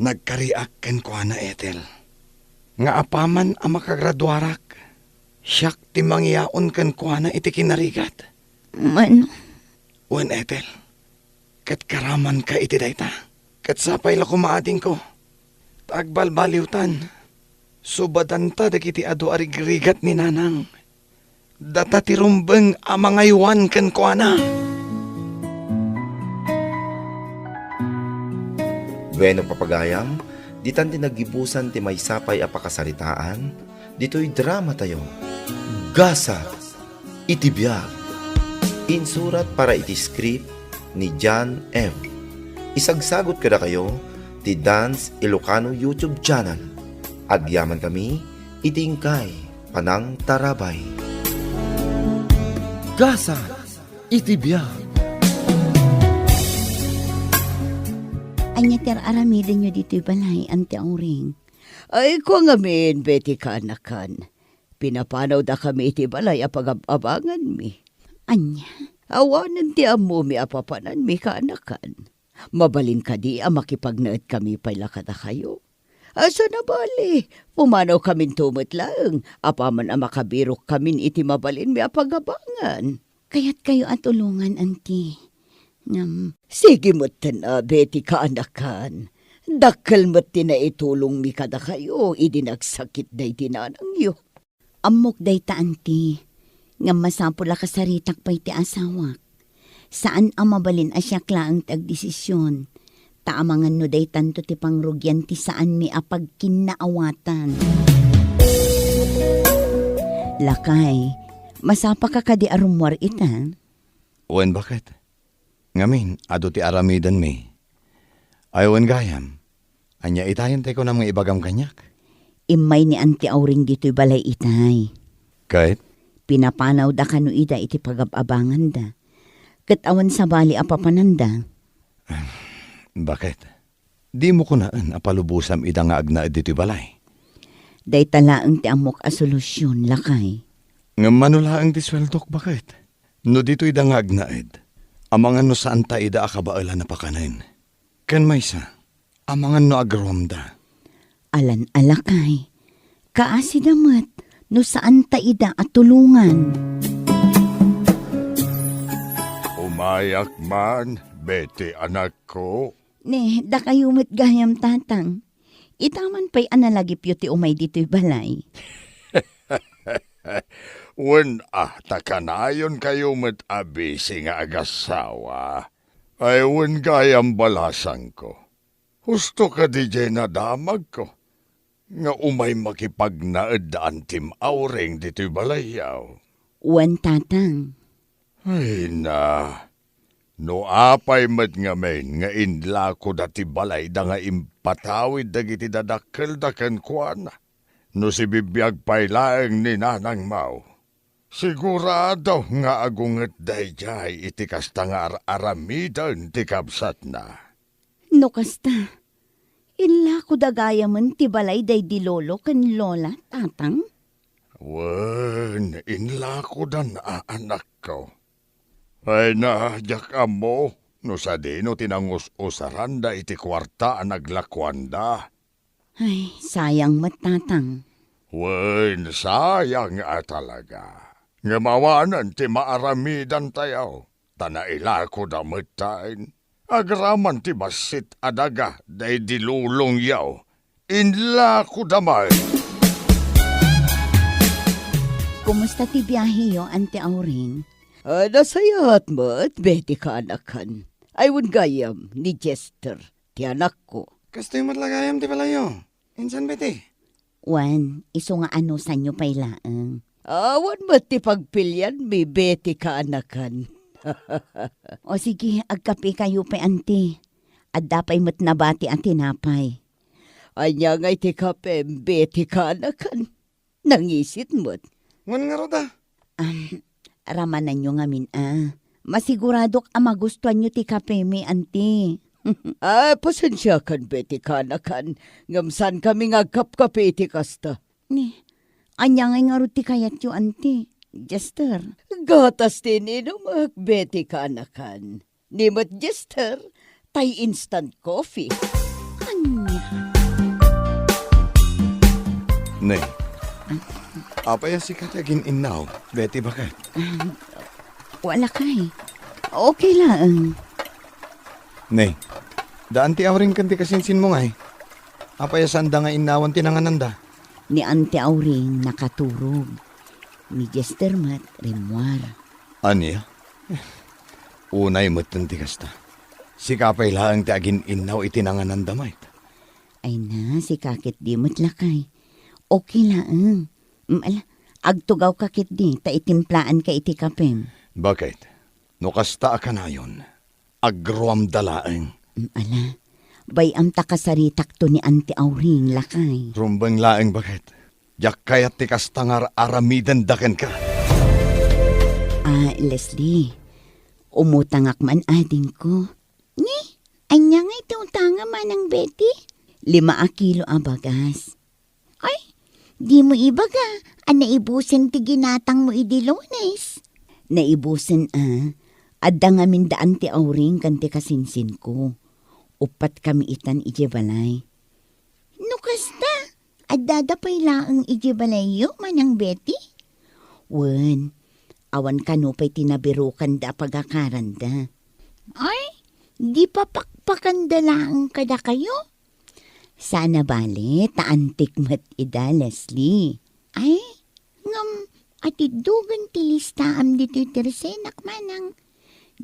Nagkariak kenkuana, Ethel, nga apaman a makagraduarak, siak ti mangiyaon kenkuana iti kinarigat. Mano? Wen, Ethel, ket karamanka iti dayta. Ket sapay la koma, adingko, ta agbalbaliwtan. Subadanta dagiti adu a rigrigat ni Nanang. Data ti rumbeng a mangaywan kenkuana. Bueno, papagayam, ditan ti naggibusan ti maysa pay a pakasaritaan ditoy dramatayo, Gasat iti Biag. Insurat para iti script ni John F. Isagsagut kadakayo ti Dance Ilocano YouTube channel. Agyamankami iti inkay panangtarabay. Gasat iti Biag. Ania ti ar-aramidenyo ditoy balay, Auntie Auring? Ay, kua ngamin, Betty, kaanakan. Pinapanawdakami iti balay a pagab-abanganmi. Ania? Awanen ti ammomi a papananmi, kaanakan. Mabalin kadi a makipagnaedkami pay la kadakayo? A, saan a bale, pumanawkaminto met laeng apaman a makabirokkamin iti mabalinmi a pagabangan. Kayatkayo a tulongan, Auntie. Ngem, sige metten a, Betty, kaanakan. Dakkel met ti naitulongmi kadakayo idi nagsakit daydi nanangyo. Ammok dayta, Auntie, ngem masapul a kasaritak pay ti asawak. Saan a mabalin a siak laeng ti agdesision, ta amangan no daytanto ti pangrugian ti saanmi a pagkinnaawatan. Lakay, masapaka kadi a rummuar ita? Wen, baket. Ngamin, adu ti aramidenmi. Ay, wen gayam, Ania itayen tay kunam nga ibagam kaniak? Immay ni Auntie Auring ditoy balay itay. Ket? Pinapanawda kano ida iti pagab-abanganda. Ket awan sabali a papananda. Baket? Dimo kunaen a palubosam ida nga agnaed ditoy balay? Dayta laeng ti ammok a solusion, lakay. Ngem mano laeng ti sueldok, baket? No ditoy da nga agnaed, amangan no saanta ida a kabaelan a pakanen. Ken maysa, amangan no agruamda. Alan a lakay, kaasida met no saanta ida a tulongan. Umayak man, Betty, anakko. Ne, dakayo met gayam, Tatang. Ita man pay a nalagipyo ti umay ditoy balay. Wen a, ta kanayonkayo met a bisi nga agasawa. Ay, wen gayam, balasangko. Husto kadi diay nadamagko nga umay makipagnaed da Auntie Auring ditoy balayyo? Wen, Tatang. Ay na, no apay met ngamin nga inlakoda ti balayda nga impatawid dagiti dadakkelda kenkuana, no sibibiag pay laeng ni Nanang Mau, sigurado nga agunget daydiay iti kasta nga ar-aramiden ti kabsatna. No kasta, inlakoda gayamen ti balay daydi lolo ken lola, Tatang? Wen, inlakodan a, anakko. Ay na, diak ammo no sadino ti nangus-usaranda iti kuarta a naglakuanda. Ay, sayang met, Tatang. Wen, sayang a talaga. Ngem awanen ti maaramidantayo, ta nailakoda metten. Agraman ti bassit a daga daydi lolongyo. Inlakoda met. Kumusta ti biaheyo, Auntie Auring? Ah, nasayaat met, Betty, kaanakan. Ay, wen gayam, ni Jester, ti anakko. Kastoy met la gayam ti balayyo. Insan, Betty? Wen, isu nga anusanyo pay laeng. Awan met ti pagpilianmi, Betty, kaanakan. O sige, agkapekayo pay, Auntie. Adda pay met nabati a tinapay. Ania ngay ti kapem, Betty, kaanakan? Nangisit met. Wen ngarud a. Am, ramananyo ngamin a. Masiguradok a magustuanyo ti kapemi, Auntie. Ah, pasensiakan, Betty, kaanakan. Ngem saankami nga agkapkape iti kasta. Ni, ania ngay ngarud ti kayatyo, Auntie? Jester? Gatas ti ininumek, Betty, kaanakan. Ni met Jester, tay instant coffee. Ania? Ne, apay a sika ti agin-innaw, Betty, baket? Ah, wala kay. Okay laeng. Ne, da Auntie Auring ken ti kasinsinmo ngay. Apay a saanda nga innawan ti nangananda? Ni Auntie Auring nakaturog. Ni Jester met rimmuar. Ania? Unay metten ti kasta. Sika pay laeng ti agin-innaw iti nangananda met. Ay na, sika ketdi met lakay. Okay laeng. Mm, ala, agtugawka ketdi ta itimplaanka iti kapem. Baket? No kasta a kanayon, agruamda laeng. Mm, ala, bay-am ta kasaritakto ni Auntie Auring, lakay. Rumbeng laeng, baket. Diak kayat ti kasta nga ar-aramidenda kenka. Ah, Leslie, umutangak man adingko. Ni, ania ngay ti utangam, Manang Betty? Lima a kilo a bagas. Ay, dimo ibaga a naibusen ti ginatangmo idi Lunes? Naibusen a, adda ngamin da Auntie Auring ken ti kasinsinko. Uppat kami itan idiay balay. No kasta, addada pay laeng idiay balayyo, Manang Betty? Wen, awan kano pay ti nabirokanda a pagakaranda. Ay, di papakpakanda laeng kadakayo? Saan a bale, ta antik met ida, Leslie. Ay, ngem, atiddogen ti listaam ditoy tersenak, manang.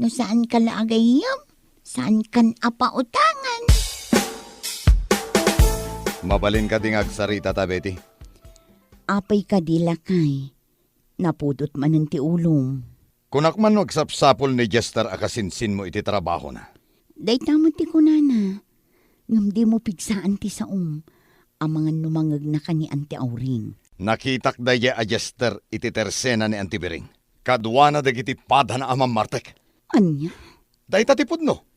No saanka la a gayyem, saankan a pautangan. Mabalin kadi nga agsarita ta, Betty? Apay kadi, lakay? Napudot manen ti ulom. Kunak man no agsapsapul ni Jester a kasinsinmo iti trabahona. Dayta met ti kunana. Ngem dimo pigsaan ti saom, amangan no mangegnaka ni Anti Auring. Nakitak daydiay a Jester iti tersena ni Anti Biring. Kaduana dagiti padana a mammartek. Ania? Dayta ti pudno.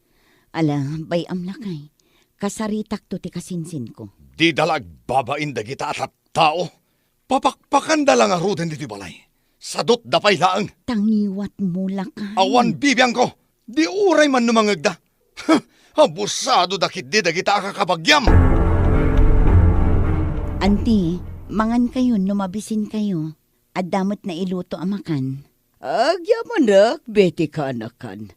Ala, bay-am lakay. Kasaritakto ti kasinsinko. Dida la agbabain dagita a tattao. Papakpakanda la ngaruden ditoy balay. Sadutda pay laeng. Tangiwatmo lakay. Awan bibiangko. Di uray man no mangegda. Abusadoda ketdi dagita a kakabagiam. Anti, mangankayo no mabisinkayo. Adda met nailuto a makan. Agyamanak, Betty, kaanakan.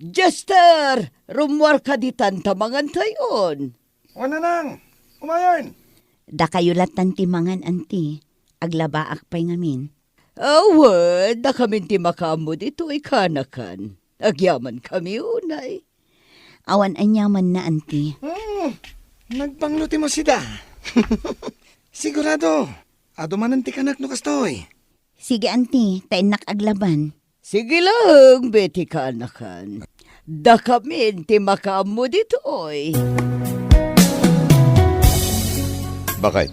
Jester, rummuarka ditan ta mangantayon. Wen, nanang, umayen. Dakayo lattan ti mangan, anti. Aglabaak pay ngamin. Awan, dakamin ti makaammo ditoy, kaanakan. Agyamankami unay. Awan aniamanna, anti. Hmm, nagbanglo ti masida. Sigurado, adu manen ti kanak no kastoy. Sige, anti, ta innak aglaban. Sige laeng, Betty, kaanakan. Dakamin ti makaammo ditoy. Bakit?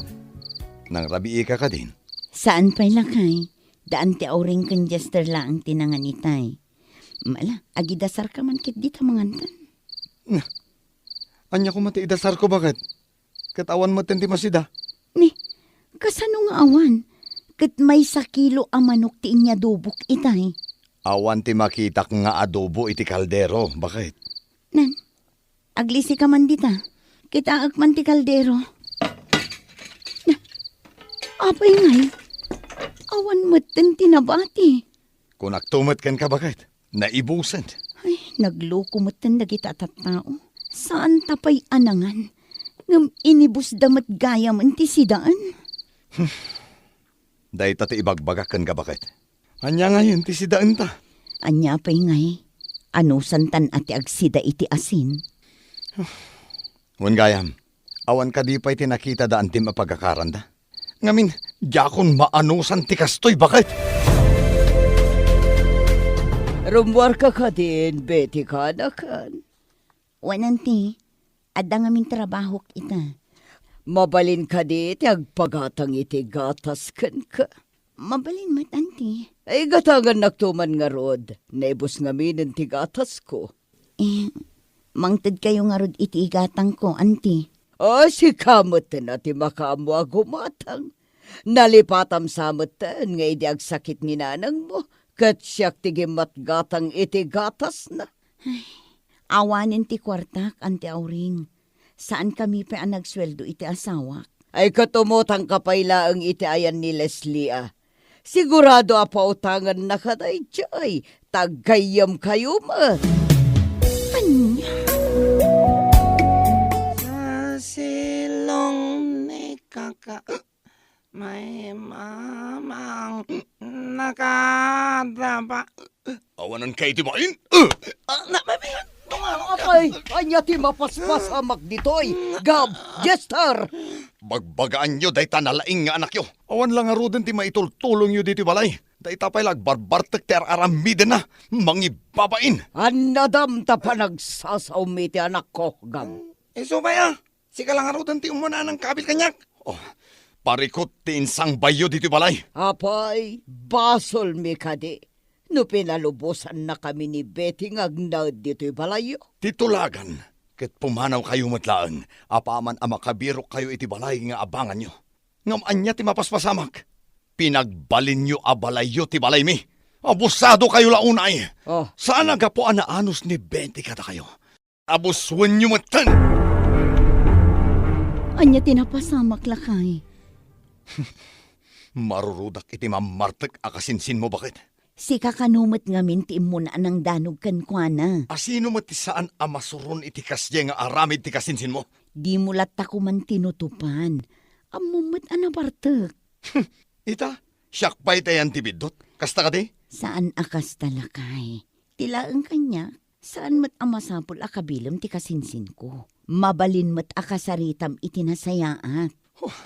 Nangrabiika kadin? Saan pay lakay. Da Anti Auring ken Jester laeng ti nangan itay. Mala, agidasarka man ketdi ta mangantan. Na, ania koma ti idasarko, bakit? Ket awan metten ti masida. Ni, kasano nga awan? Ket maysa kilo a manok ti inyadobok itay. Awan ti makitak nga adobo iti kaldero, bakit? Nan, aglisika man dita. Kitaek man ti kaldero. Na, apay ngay? Awan metten ti nabati. Kunakto met kenka, bakit? Naibusen. Ay, nagloko metten dagita a tattao. Saan ta pay a nangan. Ngem inibusda met gayamen ti sidaen. Dayta ti ibagbagak kenka, bakit? Ania ngayen ti sidaenta? Ania pay ngay? Anusantan a ti agsida iti asin. Wen gayam, awan kadi pay ti nakita da antim a pagakaranda? Ngamin, diakon maanusan ti kastoy, bakit? Rummuarka kadin, Betty, kaanakan. Wen, anti, adda ngamin trabahok ita. Mabalin kadi ti agpagatang iti gatas kenka? Mabalin met, anti. Ay, gatangannakto man ngarud. Naibus ngaminen ti gatasko. Eh, mangtedkayo ngarud iti igatangko, anti. O, sika met a ti makaammo a gumatang. Nalipatam sa metten nga idi agsakit ni nanangmo, ket siak ti gimmatgatang iti gatasna. Ay, awanen ti kuartak, Anti Auring. Saankami pay a nagsueldo iti asawak. Ay, ket umutangka pay laeng iti ayan ni Leslie, a. Sigurado a pautangannaka daydiay, ta aggayyemkayo met. Ania? Sa silong ni kaka-, May mamang nakadapa. Awanan kay ti main? Ah, na, may, may, tumawag ka. Apay, ania ti mapaspasamak ditoy? Gab, Jester! Bagbagaanyo dayta nalaing nga anakyo. Awan la ngaruden ti maitultulongyo ditoy balay. Dayta pay la agbarbartek ti ar-aramidenna. Mangibabain. Annadam ta panagsasaom iti anakko, Gab. Isu pay, a. Sika la ngaruden ti umuna a nangkabil kaniak. Oh, parikut ti insangbayyo ditoy balay. Apay, basolmi kadi no pinalubosannakami ni Betty nga agnaed ditoy balayyo? Ti tulagan, ket pumanawkayo met laeng, apaman a makabirokkayo iti balay nga abanganyo. Ngem ania ti mapaspasamak? Pinagbalinyo a balayyo ti balaymi. Abusadokayo la unay. Oh. Saan a gapu a naanus ni Betty kadakayo. Abusuenyo metten! Ania ti napasamak, lakay? Marurudak iti mammartek a kasinsinmo, baket. Sika kano met ngamin ti immuna a nangdanog kenkuana? A sino met ti saan a masuron iti kasdiay nga aramid ti kasinsinmo? Dimo latta koman tinutupan. Ammom met a nabartek. Ita, siak pay ti ayan ti biddut. Kasta kadi? Saan a kasta, lakay. Ti laeng kaniak, saan met a masapul a kabilem ti kasinsinko. Mabalin met a kasaritam iti nasayaat. Huh,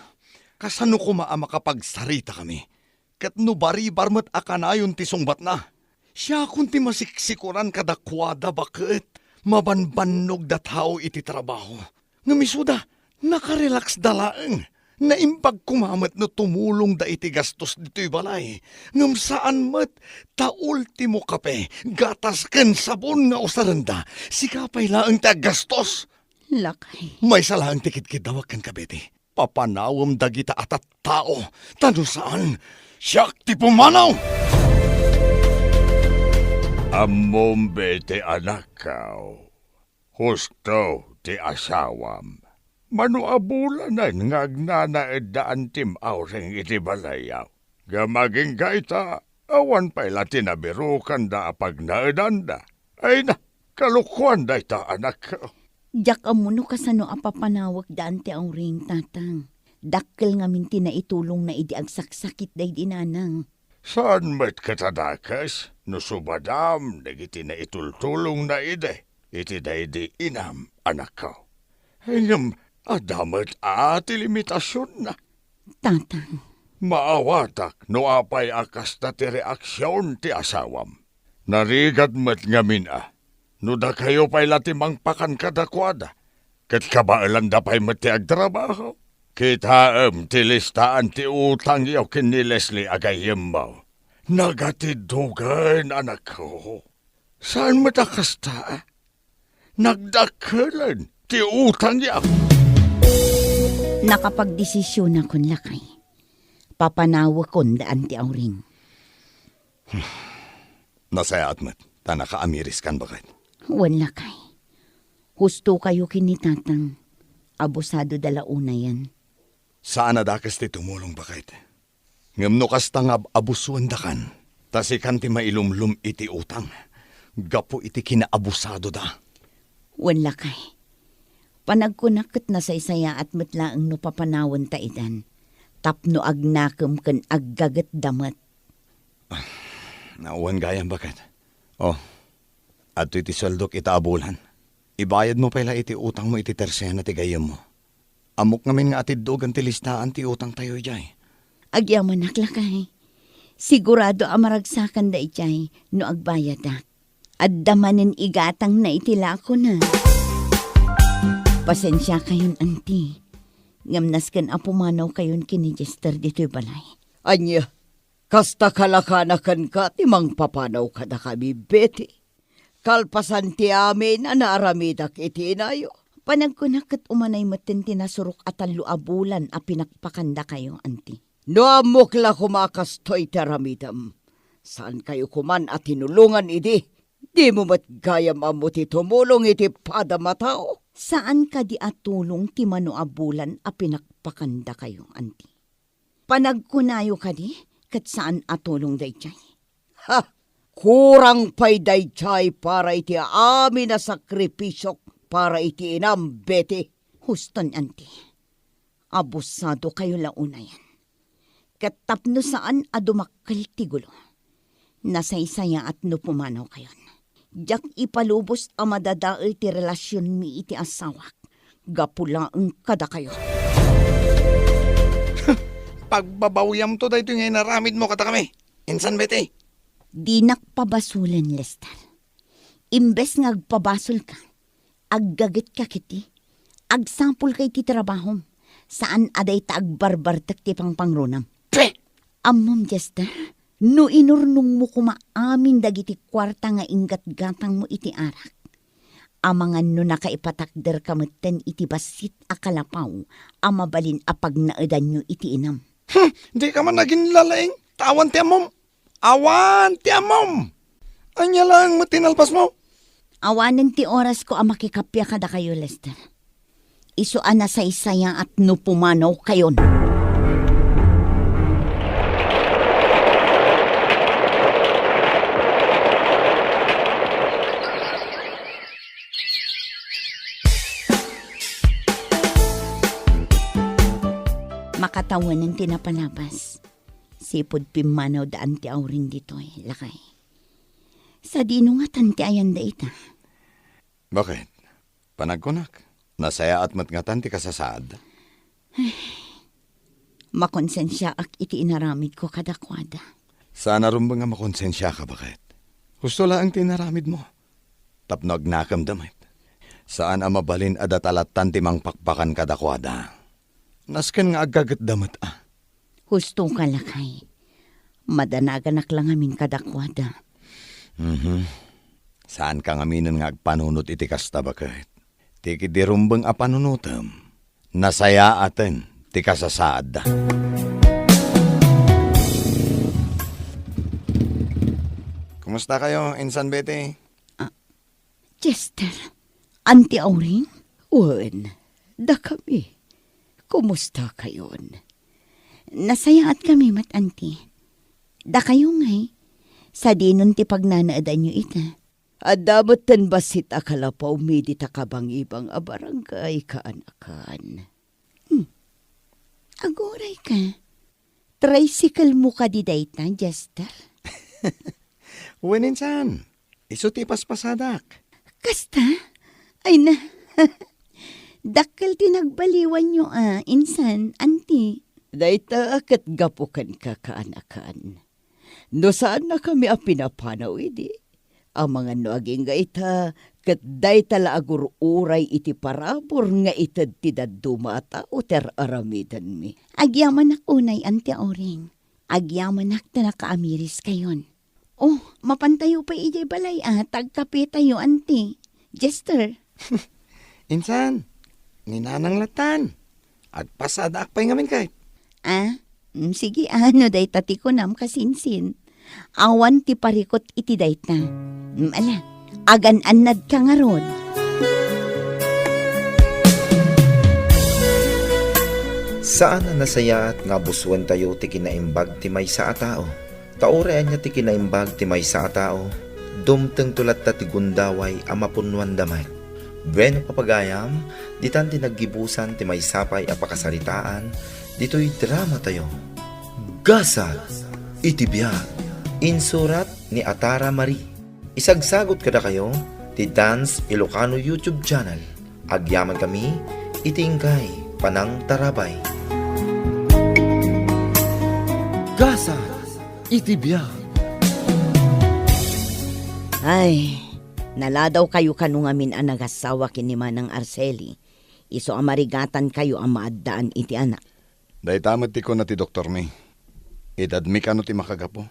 kasano koma a makapagsaritakami? Ket no baribar met a kanayon ti sungbatna, siakon ti masiksikoran kadakuada, baket. Mabanbannogda tao iti trabaho. Ngem isuda, nakarelaxda laeng. Naimbag koma met no tumulongda iti gastos ditoy balay. Ngem saan met, ta ultimo kape, gatas ken sabon nga usarenda. Sika pay laeng ti aggastos. Lakay. Maysa laeng ti kidkiddawek kenka, Betty. Papanawem dagita a tattao, ta no saan, siak ti pumanaw! Ammom, Betty, anakko, husto ti asawam. Mano a bulanen nga agnanaedda antim Auring iti balayyo. Ngem agingga ita, awan pay la ti nabirokanda a pagnaedanda. Ay na, kalokoan dayta, anakko. Diak ammo no kasano a papanawekda anti Auring, tatang. Dakkel ngamin ti naitulongna idi agsaksakit daydi nanang. Saan met ket a dakes no subadam dagiti naitultulongna idi iti daydi inam, anakko. Ngem adda met a ti limitasionna. Tatang. Maawatak no apay a kasta ti reaksion ti asawam. Narigat met ngamin a, no dakayo pay la ti mangpakan kadakuada, ket kabaelanda pay met ti agtrabaho. Kitaem ti listaan ti utangyo ken ni Leslie a gayyemmo. Nagatiddogen, anakko. Saan met a kasta? Nagdakkelen ti utangyo. Nakapagdesisionakon, lakay. Papanawekon da anti Auring. Nasayaat met, ta nakaamiriskan, baket. Wen, lakay. Husto kayo ken ni tatang. Abusadoda la unayen. Saan a dakes ti tumulong, baket. Ngem no kasta nga ab-, abusuendakan, ta sikan ti mailumlom iti utang, gapu iti kinaabusadoda. Wen, lakay. Panagkunak ket nasaysayaat met laeng no papanawenta idan, tapno agnakem ken aggagetda met. Ah, wen gayam, baket. Oh, adtoy ti sueldok ita a bulan. Ibayadmo pay la iti utangmo iti tersena ti gayyemmo. Ammok ngamin nga atiddogen ti listaan ti utangtayo idiay. Agyamanak, lakay. Sigurado a maragsakanda idiay no agbayadak. Adda manen igatangna iti lakona. Pasensiakayon, anti. Ngem nasken a pumanawkayon ken ni Jester ditoy balay. Ania, kasta kalakana kenka ti mangpapanaw kadakami, Betty? Kalpasan ti amin a naaramidak iti inayo. Panagkunak ket umanay metten ti nasurok a tallo a bulan a pinakpakandakayo, anti. No ammok la koma a kastoy ti aramidem, saankayo koman a tinulongan idi. Dimo met gayam ammo ti tumulong iti padam a tao. Saan kadi a tulong ti mano a bulan a pinakpakandakayo, anti? Panagkunayo kadi, ket saan a tulong daydiay? Ha! Kurang pay daydiay para iti amin a sakripisiok para iti inam, Betty. Huston, anti. Abusadokayo la unayen. Ket tapno saan a dumakkel ti gulo, nasaysayaat no pumanawkayon. Diak ipalubos a madadael ti relasionmi iti asawak gapu laeng kadakayo. Pagbabawyamto daytoy nga inaramidmo kadakami. Insan, Betty? Dinak pabasolen, Lester. Imbes nga agpabasolka, aggagetka ketdi. Agsapulka iti trabahom. Saan a dayta agbarbartek ti pangpangrunam. Pe! Ammom, Jester, no inurnongmo koma amin dagiti kuarta nga inggatgatangmo iti arak, amangan no nakaipatakderka metten iti bassit a kalapaw a mabalin a pagnaedanyo iti inam. Hmm, dika man aginlalaing, ta awan ti ammom. Awan ti ammom! Ania laeng met ti nalpasmo? Awanen ti orasko a makikappia kadakayo, Lester. Isu a nasaysayaat no pumanawkayon. Makatawanen ti napalabas. Sipud pimmanawda anti Auring ditoy, lakay. Sadino ngatan ti ayanda ita? Baket? Panagkunak, nasayaat met ngatan ti kasasaad. Makonsensiaak iti inaramidko kadakuada. Saan a rumbeng a makonsensiaka, baket? Husto laeng ti inaramidmo. Tapno agnakemda met. Saan a mabalin a data lattan ti mangpakpakan kadakuada. Nasken nga aggagetda met a. Husto ka, lakay. Madanaganak la ngamin kadakuada. Mhm. Saanka ngaminen nga agpanunot iti kasta, baket. Ti kidi rumbeng a panunotem, nasayaaten ti kasasaadda. Kumusta kayo, Insan Betty? Ah, Chester, Auntie Auring? Wen, dakami. Kumusta kayon? Nasayaat kami met, Auntie. Dakayo ngay, sadinon ti pagnanaedanyo ita? Adda met ten bassit a kalapawmi dita kabangibang a barangay, kaanakan. Hmm. Aguray ka. Tricycle mo kadi dayta, Chester? Wen, insan. Isu ti ipaspasadak. Kasta? Ay na. Dakkel ti nagbaliwanyo a, insan, Auntie. Dayta ket gapu kenka, kaanakan. No saannakami a pinapanaw idi, amangan no agingga ita, ket dayta la agur-uray iti parabur nga ited ti dadduma a tao ti ar-aramidenmi. Agyamanak unay, Auntie Auring. Agyamanak ta nakaamiriskayon. Oh, mapantayo pay idiay balay a, ta agkapetayo, Auntie. Chester. Insan, ni Nanang lattan. Agpasadaak pay ngamin kay. Ah, mm, sige, ano dayta ti kunam, kasinsin? Awan ti parikut iti dayta. Mm, ala, agan-annad ka ngarud. Saan a nasayaat nga abusuentayo ti kinaimbag ti maysa a tao. Ta uray ania ti kinaimbag ti maysa a tao, dumtengto latta ti gundaway a mapunnoanda met. Bueno, papagayam, ditan ti naggibusan ti maysa pay a pakasaritaan ditoy dramatayo. Gasat iti biag. Insurat ni Atara Marie. Isagsagut kadakayo ti Dance Ilocano YouTube channel. Agyamankami iti inkay panangtarabay. Gasat iti biag. Ay, naladaw kayo kano ngamin a nagassawa ken ni Manang Arceli. Isu a marigatan kayo a maaddaan iti anak. Dayta met ti kuna ti doktormi. Edadmi kano ti makagapu?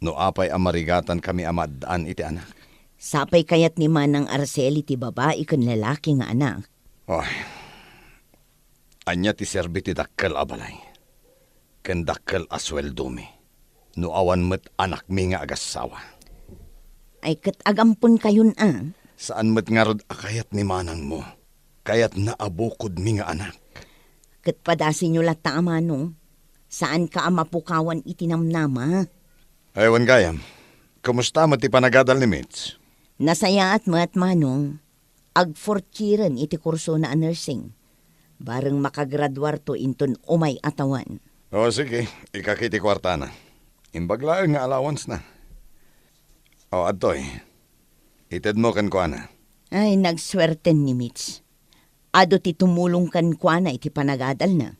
No apay a marigatan kami a maaddaan iti anak. Sapay kayat ni Manang Arceli ti babai ken lalaki nga anak. Oy, ania ti serbi ti dakkel a balay ken dakkel a sueldomi no awan met anakmi nga agassawa? Ay, ket agampon kayon a. Saan met ngarud a kayat ni manangmo? Kayatna a bukodmi nga anak. Ket padasenyo latta a manong, saanka a mapukawan iti namnama. Ay, wen gayam, kumusta met ti panagadal ni Mitch? Nasayaat met, manong. Ag-fourth yearen iti kursona a nursing. Bareng makagraduarto inton umay a tawen. O, sige, ikaki ti kuartana. Imbag laeng nga allowance na. O, adtoy. Itedmo kenkuana. Ay, nagsuerten ni Mitch. Adu ti tumulong kenkuana iti panagadalna.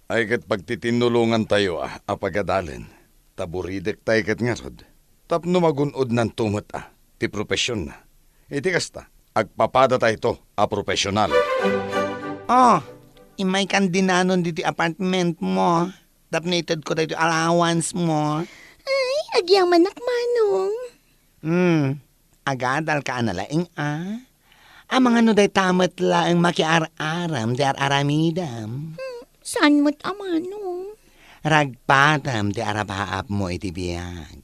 Ay ket pagtitinnulongantayo a, a pagadalen, ta buridek tay ket ngarud, tapno magun-odnanto met a, ti profesionna. Iti kasta, agpapadatayto a profesional. Oh, immaykan dinanon diti apartment mo, tapno itedko daytoy allowance mo. Ay, agyamanak, manong. Hmm, agadalka a nalaing a? Amangan no dayta met laeng makiar-aram ti ar-aramidem. Hmm, saan met a manong? Ragpatem ti arapaapmo iti biag.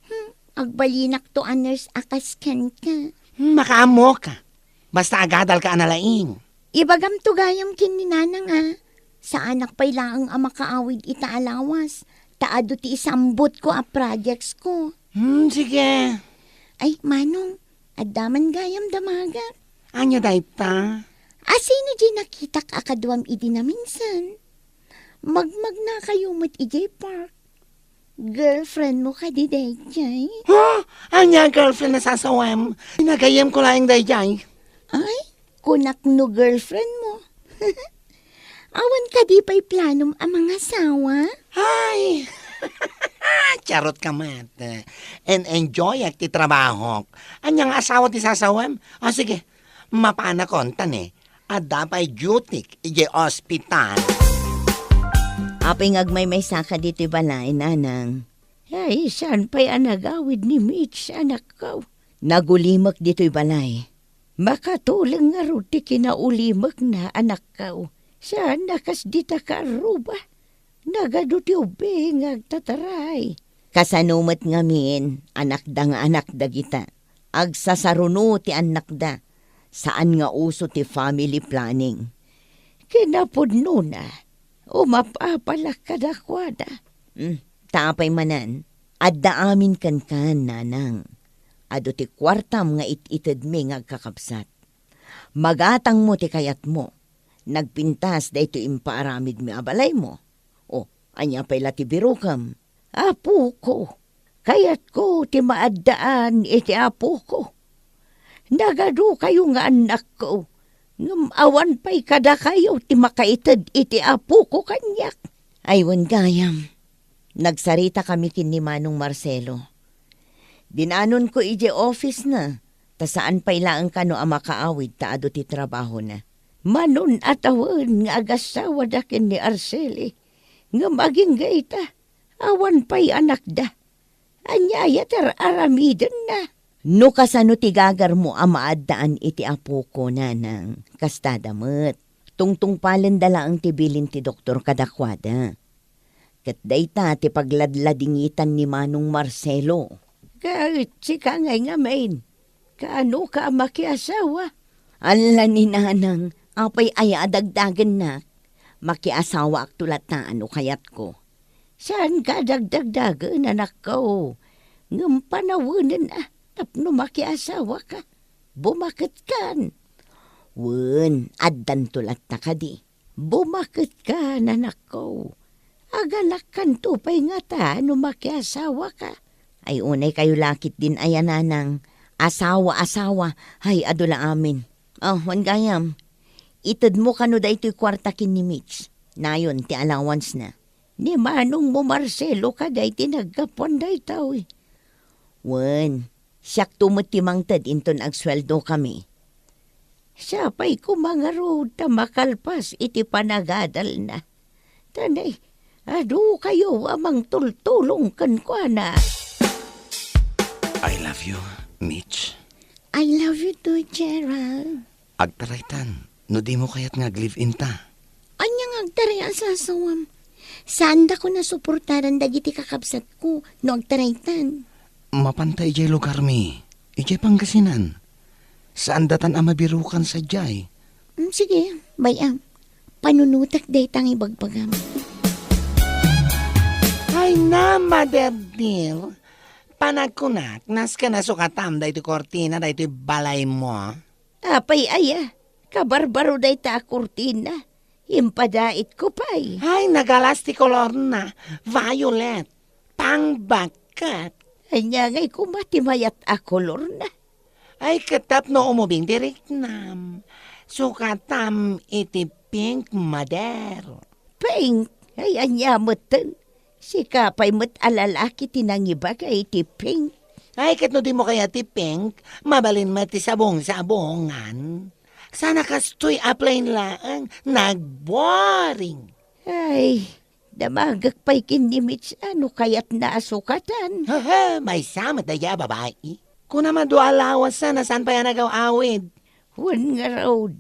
Hmm, agbalinakto a nurse a kas kenka. Hmm, makaammoka. Basta agadalka a nalaing. Ibagamto gayam ken ni nanang a, saanak pay laeng a makaawid ita a lawas, ta adu ti isambutko a projectsko. Hmm, sige. Ay, manong, adda man gayam damaga. Ania dayta? A, sino diay nakitak a kaduam idi naminsan? Magmagnakayo met idiay park. Girlfriend mo kadi daydiay? Ha? Ania a girlfriend a sasawem? Inagayemko laeng daydiay. Ay, kunak no girlfriend mo. Awan kadi pay planom a mangasawa? Ay! Charot ka met. En-enjoyak ti trabahok. Ania nga asawa ti sasawem? O sige, Mapanakon ta ne, adda pay duty idiay ospital. Apay nga agmaymaysaka ditoy balay, Nanang? Ay, saan pay a nagawid ni Mitch, anakko? Nagulimek ditoy balay. Makatuleng ngarud ti kinaulimekna, anakko. Saan a kas dita kaarruba. Nagadu ti ubbing nga agtataray. Kasano met ngamin, anakda nga anak dagita? Agsasaruno ti annakda. Saan nga uso ti family planning. Kinapudnona, umap-apalak kadakuada. Hmm, ta apay manen, adda amin kenkan, Nanang. Adu ti kuartam nga it-itedmi nga agkakabsat. Magatangmo ti kayatmo. Nagpintas daytoy impaaramidmi a balaymo. O, ania pay la ti birokem? Apoko, kayatko ti maaddaan iti apoko. Nagadukayo nga annakko, ngem awan pay kadakayo ti makaited iti apoko kaniak. Ay, wen gayam. Nagsaritakami ken ni Manong Marcelo. Dinanonko idiay office-na, ta saan pay laeng kano a makaawid ta adu ti trabahona. Manun-atawen nga agasawada ken ni Arceli, ngem agingga ita, awan pay anakda. Ania aya ti ar-aramidenna? No kasano ti gagarmo a maaddaan iti apoko, Nanang, kastada met. Tungtungpalenda laeng ti bilin ti doktor kadakuada. Ket dayta ti pagladladingitan ni Manong Marcelo. Ket sika ngay ngamin, kaanoka a makiasawa? Alla ni Nanang, apay aya a dagdagennak? Makiasawaakto latta no kayatko. Saanka a dagdagdagen, anakko. Ngem panawenen a tapno makiasawaka. Bumaketkan. Wen, addanto latta kadi. Bumaketkan, anakko. Aganakkanto pay ngata no makiasawaka. Ay, unay kayo lakit din aya, Nanang. Asawa, asawa. Ay, adu la amin. Oh, wen gayam. Itedmo kano daytoy kuarta ken ni Mitch. Nayon ti allowance-na. Ni manongmo Marcelo kadi ti naggapuan daytoy. Wen, siakto met ti mangted inton agsueldokami. Sapay koma ngarud ta makalpas iti panagadalna. Ta ne, adu kayo a mangtultulong kenkuana. I love you, Mitch. I love you too, Gerald. Agtaraytan, no dimo kayat nga ag-live-in ta. Ania nga agtaray a sasawam? Saandakon a suportaran dagiti kakabsatko no agtaraytan. Mapanta idiay lugarmi, idiay Pangasinan. Saandatan a mabirukan sadiay. Mm, sige, bay-am. Panunotek dayta nga ibagbagam. Ay na, Mother dear. Panagkunak, nasken a sukatam daytoy kurtina daytoy balaymo. Apay aya, kabarbaro dayta a kurtina. Impadaitko pay. Ay, nagalas ti kolorna. Violet. Pangbakket. Ania ngay koma ti mayat a kolorna? Ay, ket tapno umubing ti riknam. Sukatam iti pink, Mother. Pink? Ay, ania metten? Sika pay met a lalaki ti nangibaga iti pink. Ay, ket no dimo kayat ti pink, mabalin met ti sabong-sabongan. Sana kastoy a plain laeng, nagboring. Ay, damagek pay ken ni Mitch a no kayatna a sukatan. Hehe, maysa met daydiay a babai. Kunam a dua a lawas sana saan pay a nagaw-awid. Wen ngarud,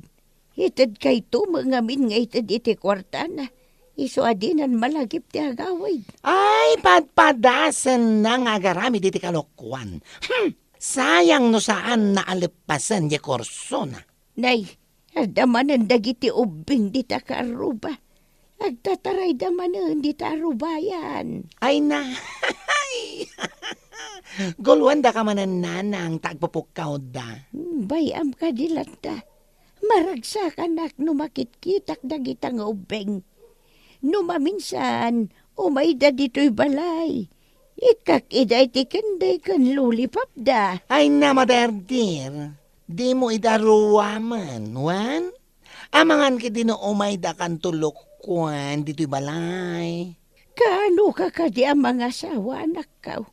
itedkayto met ngamin nga ited iti kuartana. Isu a dinan malagip ti agawid. Ay, padpadasenna nga agaramid iti kalokuan. Hmm, sayang no saanna a leppasen diay kursona. Nay, adda manen dagiti ubbing dita kaarruba. Agtatarayda manen dita arrubayan. Ay na, guluendaka manen, Nanang, ta agpupukkawda. Hmm, bay-am kadi latta. Maragsakanak no makitkitak dagita nga ubbing. No maminsan, umayda ditoy balay. Ikkak ida iti candy ken lollipopda. Ay na, Mother dear, dimo ida ruamen, wen? Amangan ketdi no umayda kanto lokkuen ditoy balay. Kaanoka kadi a mangasawa, anakko?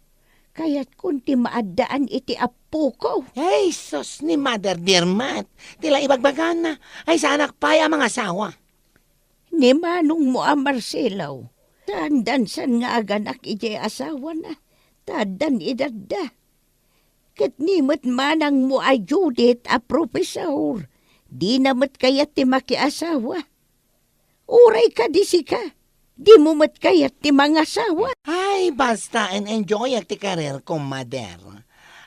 Kayatkon ti maaddaan iti appoko. Ay, sus, ni Mother Dear met, ti la ibagbagana, ay saanak pay a mangasawa. Ni manongmo a Marcelo, saan dansan nga aganak idiay asawana, ta addan edadda. Ket ni met manangmo a Judith a profesor, dina met kayat ti makiasawa. Uray kadi sika, dimo met kayat ti mangasawa. Ay, basta en-enjoyak ti karierko, Mother.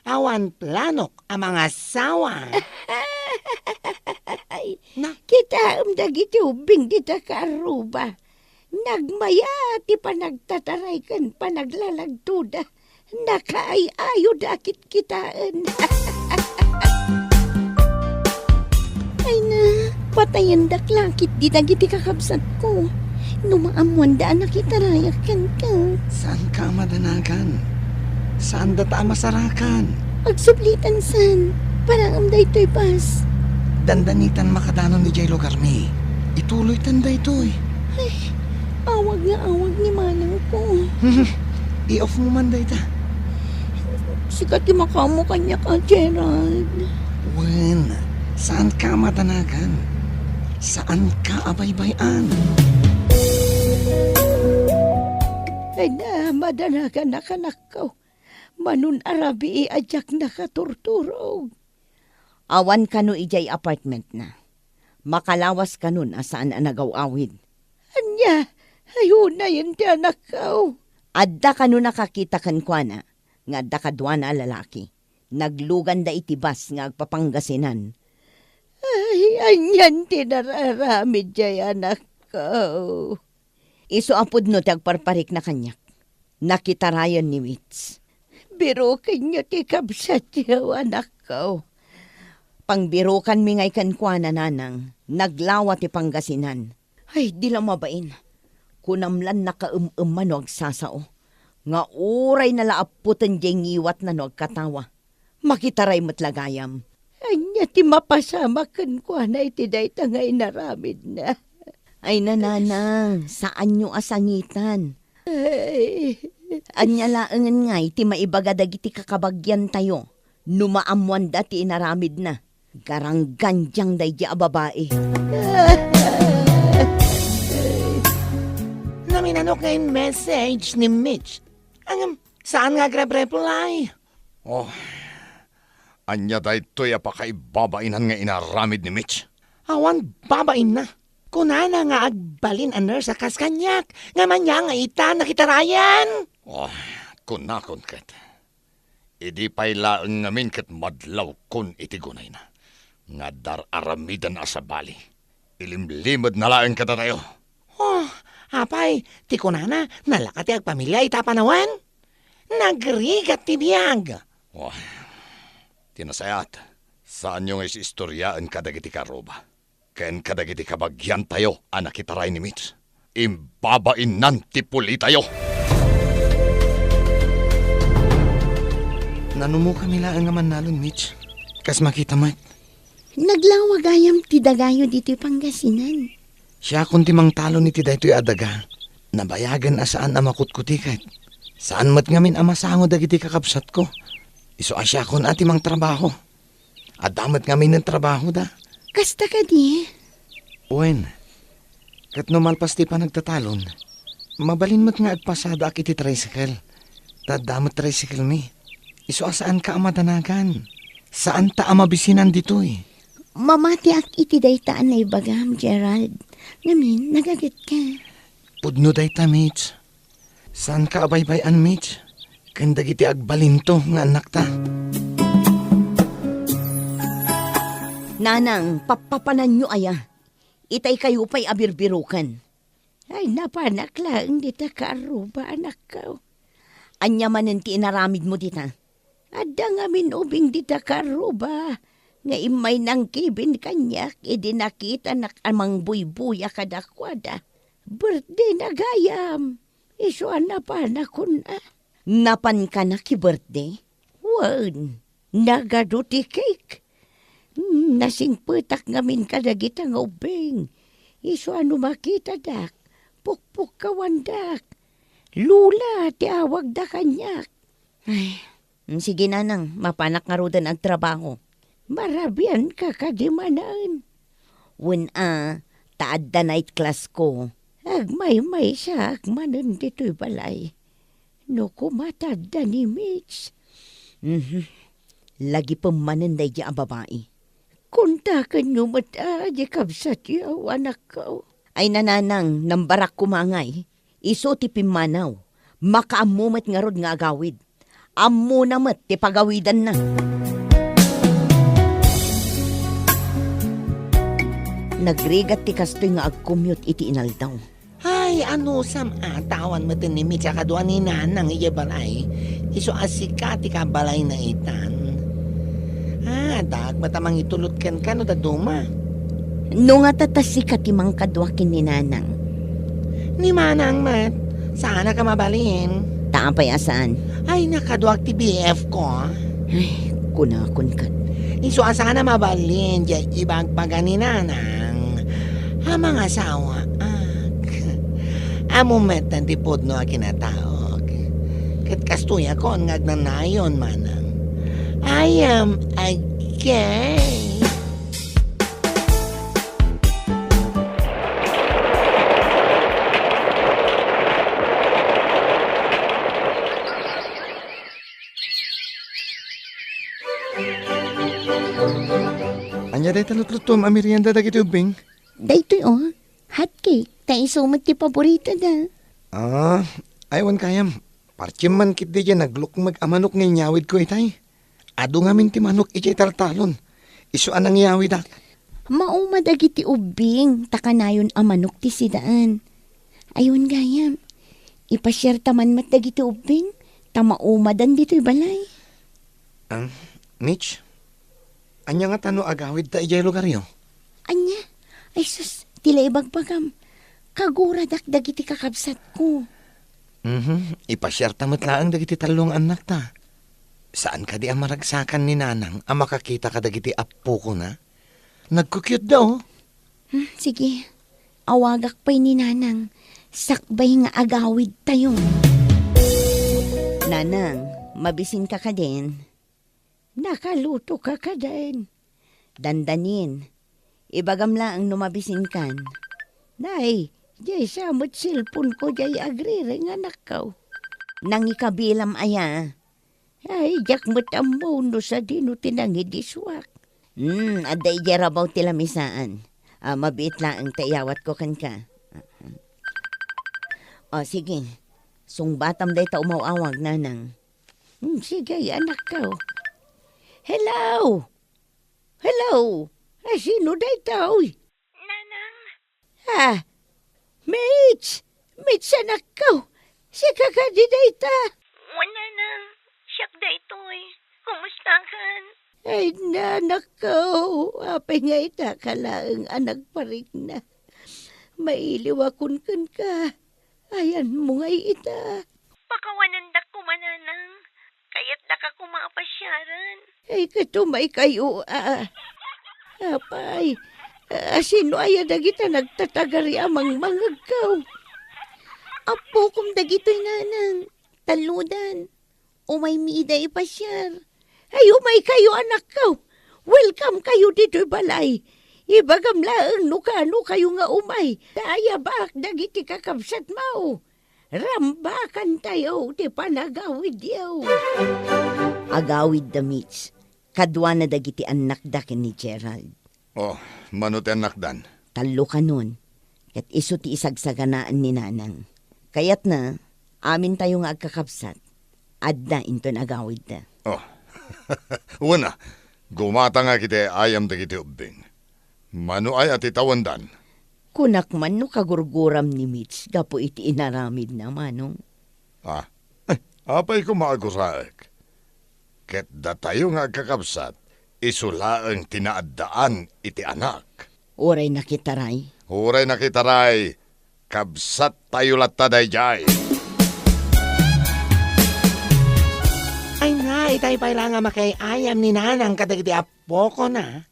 Awan planok a mangasawa. Ay, na? Kitaem dagiti ubbing dita kaarruba. Nagmaya ti panagtataray ken panaglalagtoda. Nakaay-ayoda a kitkitaen. Ay na, patayendak la ketdi dagiti kakabsatko. No maammoanda a nakitarayak kenka. Saanka a madanagan? Saandata a masarakan? Agsublitan san, paraem daytoy bas. Dandanitan makadanon idiay lugarmi. Ituloytan daytoy. Ay, awag nga awag ni manangko. I-off mo man dayta. Sika ti makaammo kaniak a, Gerald. Wen, saanka a madanagan. Saanka a baybay-an. Ay na, madanagan a kanakko. Manon a rabii a diak nakaturturog. Awan kano idiay apartmentna. Makalawas kanon a saan a nagaw-awid. Ania, ay unayen ti anakko. Adda kano nakakita kenkuana nga adda kaduana a lalaki. Nagluganda iti bas nga agpapangasinan. Ay, anian ti nararamid diay anakko? Isu a pudno ti agparparikna kaniak. Nakitarayan ni Mitch. Birokenyo ti kabsatyo, anakko. Pangbirokanmi ngay kenkuana, nanang, naglawa ti Pangasinan. Ay, di la mabain. Kunam lan nakaem-emma no agsasao. Nga uray na la appoten diay ngiwatna no agkatawa. Makitaray met la gayam. Ania ti mapasamak kenkuana iti dayta nga inaramidna? Ay, nanang, saanyo a sangitan. Ay. Ania laengen ngay ti maibaga dagiti kakabagiantayo no maammoanda ti inaramidna? Garanggandiang daydi a babai. Naminanok nga in-message ni Mitch. Ngem, saan nga agrebreply? Oh, ania daytoy a pakaibabainan nga inaramid ni Mitch? Awan babainna. Kunana nga agbalin a nurse a kas kaniak, ngem ania nga ita nakitarayan? Oh, kunakon ket. Idi pay laeng ngamin ket madlawkon iti gunayna nga dar-aramiden a sabali. Ilimlimedna laeng kadatayo. Oh, apay, ti kunana, nalaka ti agpamilia ita a panawen? Nagrigat ti biag. Oh, ti nasayaat, saanyo nga is-istoriaen kadagiti kaarruba ken kadagiti kabagiantayo a nakitaray ni Mitch. Imbabainnan ti pulitayo. Nanumokami laeng a mannalon, Mitch. Kas makita met. Naglawa gayam ti dagayo ditoy Pangasinan. Siakon ti mangtalon iti daytoy a daga. Nabayagen a saan a makutkutiket. Saan met ngamin a masango dagiti kakabsatko. Isu a siakon a ti mangtrabaho. Adda met ngamin trabahoda. Kasta kadi? Wen, ket no malpas ti panagtatalon, mabalin met nga agpasadaak iti tricycle. Ta adda met tricycle mi. Isu a saanka a madanagan. Saanta a mabisinan ditoy. Mamatiak iti dayta a naibagam, Gerald. Ngamin, nagagetka. Pudno dayta, Mitch. Saanka a baybay-an, Mitch, ken dagiti agbalinto nga annakta. Nanang, pappapananyo aya. Itay kayo pay a birbiroken. Ay, napanak laeng dita kaarruba, anakko. Ania manen ti inaramidmo dita? Adda ngamin ubing dita kaarruba nga immay nangkibin kaniak idi nakitanak a mangbuybuya kadakuada. Birthdayna gayam. Isu a napanakon a. Napanka na ki birthday? Wen, nagadu ti cake. Nasingpetak ngamin kadagita nga ubbing. Isu a no makitadak, pukpukkawandak. Lola ti awagda kaniak. Ay, mm, sige, nanang, mapanak ngaruden agtrabaho. Marabianka kadi manen? Wen a, ta adda night class ko. Agmaymaysaak manen ditoy balay. No kumatadda ni Mitch. Mhm. Lagipem manen daydi a babai. Kontakenyo met a di kabsatyo, anakko. Ay, nanang, nambarak kumangay. Isu ti pimmanaw. Makaammo met ngarud nga agawid. Ammona met ti pagawidanna. Nagrigat ti kastoy nga agkumyot iti inaldaw. Ay, anusam a, tawan met ni Mitch a kadua ni Nanang idiay balay. Isu a sika ti kabalayna itan. Ah, addaak met a mangitulot kenka no dadduma. No nga ta, ta sika ti mangkadua ken ni Nanang. Ni Manang met, saanak a mabalin. Ta apay a saan? Ay, nakaduak ti B F ko. Ay, kunakon ket. Isu a saan a mabalin, diay ibagbaga ni Nanang a mangasawaak. Ammom met ti pudno a kinataok. Ket kastoyakon nga agnanayon, Manang. I am a gay. Ania dayta lutlutom a merienda dagiti ubbing? Daytoy, o, hot cake, ta isu met ti paboritada. Ah, ay, wen gayam. Partiem man ketdi diay naglukmeg a manok nga inyawidko itay. Adu ngamin ti manok idiay taltalon. Isu a nangyawidak. Mauma dagiti ubbing, ta kanayon a manok ti sidaan. Ay, wen gayam, ipasiarta man met dagiti ubbing, ta maumadan ditoy balay. Ah, Mitch, ania ngata no agawidta idiay lugaryo? Ania? Ay sus, ti la ibagbagam. Kaguradak dagiti kakabsatko. Mhm, ipasiarta met laeng dagiti tallo nga annakta. Saan kadi a maragsakan ni Nanang a makakita kadagiti appokona? Nagkukyotda, o. Hmm, sige. Awagak pay ni Nanang. Sakbay nga agawidtayo. Nanang, mabisinka kadin? Nakalutoka kadin? Dandanin. Ibagam laeng no mabisinkan. Nay, diay sa met cellphone-ko diay agrireng, anakko. Nangikabilam aya? Ay, diak met ammo no sadino ti nangidisuak. Hmm, adda idiay rabaw ti lamisaan. Ah, mabiit laeng ta iyawatko kenka. O, sige. Sungbatam dayta umaw-awag, Nanang. Hmm, sige, anakko. Hello! Hello! Ay, sino daytoy? Nanang. Ah, Mitch! Mitch, anakko! Sika kadi dayta? Wen, Nanang. Siak daytoy. Kumustakan? Ay, anakko! Apay nga ita ka laeng a nagparikna? Mailiwakon kenka. Ayanmo ngay ita? Pakawanendak koma, Nanang. Kayatdaka koma a pasiaren. Ay, ket umaykayo, a. Apay, a, sino aya dagita nagtatagari a mangmangegko? Appokom dagitoy, Nanang. Tallodan. Umaymi ida ipasiar. Ay, umaykayo, anakko. Welcome kayo ditoy balay. Ibagam laeng no kano kayo nga umay. Ta ayabaak dagiti kakabsatmo. Rambakantayo ti panagawidyo. Agawidda, Mitch. Kaduana dagiti annakda ken ni Gerald. Oh, mano ti annakdan? Tallo kanon. Ket isu ti isagsaganaan ni Nanang. Kayatna, amintayo nga agkakabsat, adda inton agawidda. Oh. Wen a, gumatangak iti ayam dagiti ubbing. Mano aya ti tawendan? Kunak man no kagurguram ni Mitch gapu iti inaramidna, Manong. Ah, eh, apay koma a guraek? Ket datayo nga agkakabsat, isu laeng ti naaddaan iti anak. Uray nakitaray. Uray nakitaray, kabsattayo latta daydiay. Ay na, itay pay la nga makiay-ayam ni Nanang kadagiti appokona.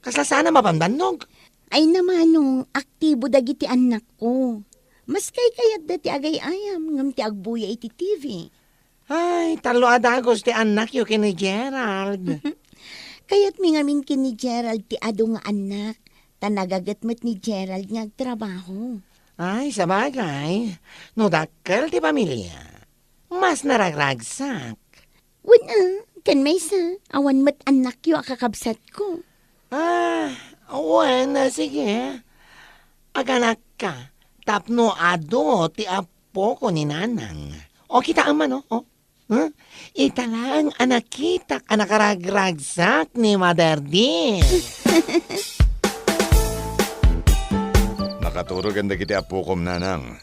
Kasla saan a mapanbannog? Ay na, Manong, aktibo dagiti annakko. Maski kayatda ti agay-ayam ngem ti agbuya iti T V. Ay, tallo a dagus ti annakyo ken ni Gerald. Kayatmi ngamin ken ni Gerald ti adu nga annak, ta nagaget met ni Gerald nga agtrabaho. Ay, sabagay, no dakkel ti pamilia, mas naragragsak. Wen, a, ken maysa, awan met annakyo a kakabsatko. Ah, wen, a, sige. Aganakka, tapno adu ti apoko ni Nanang. O, kitaem man, o, o. Huh? Ita laeng a nakitak a nakaragragsak ni Mother D. Nakaturogen dagiti appokom, Nanang.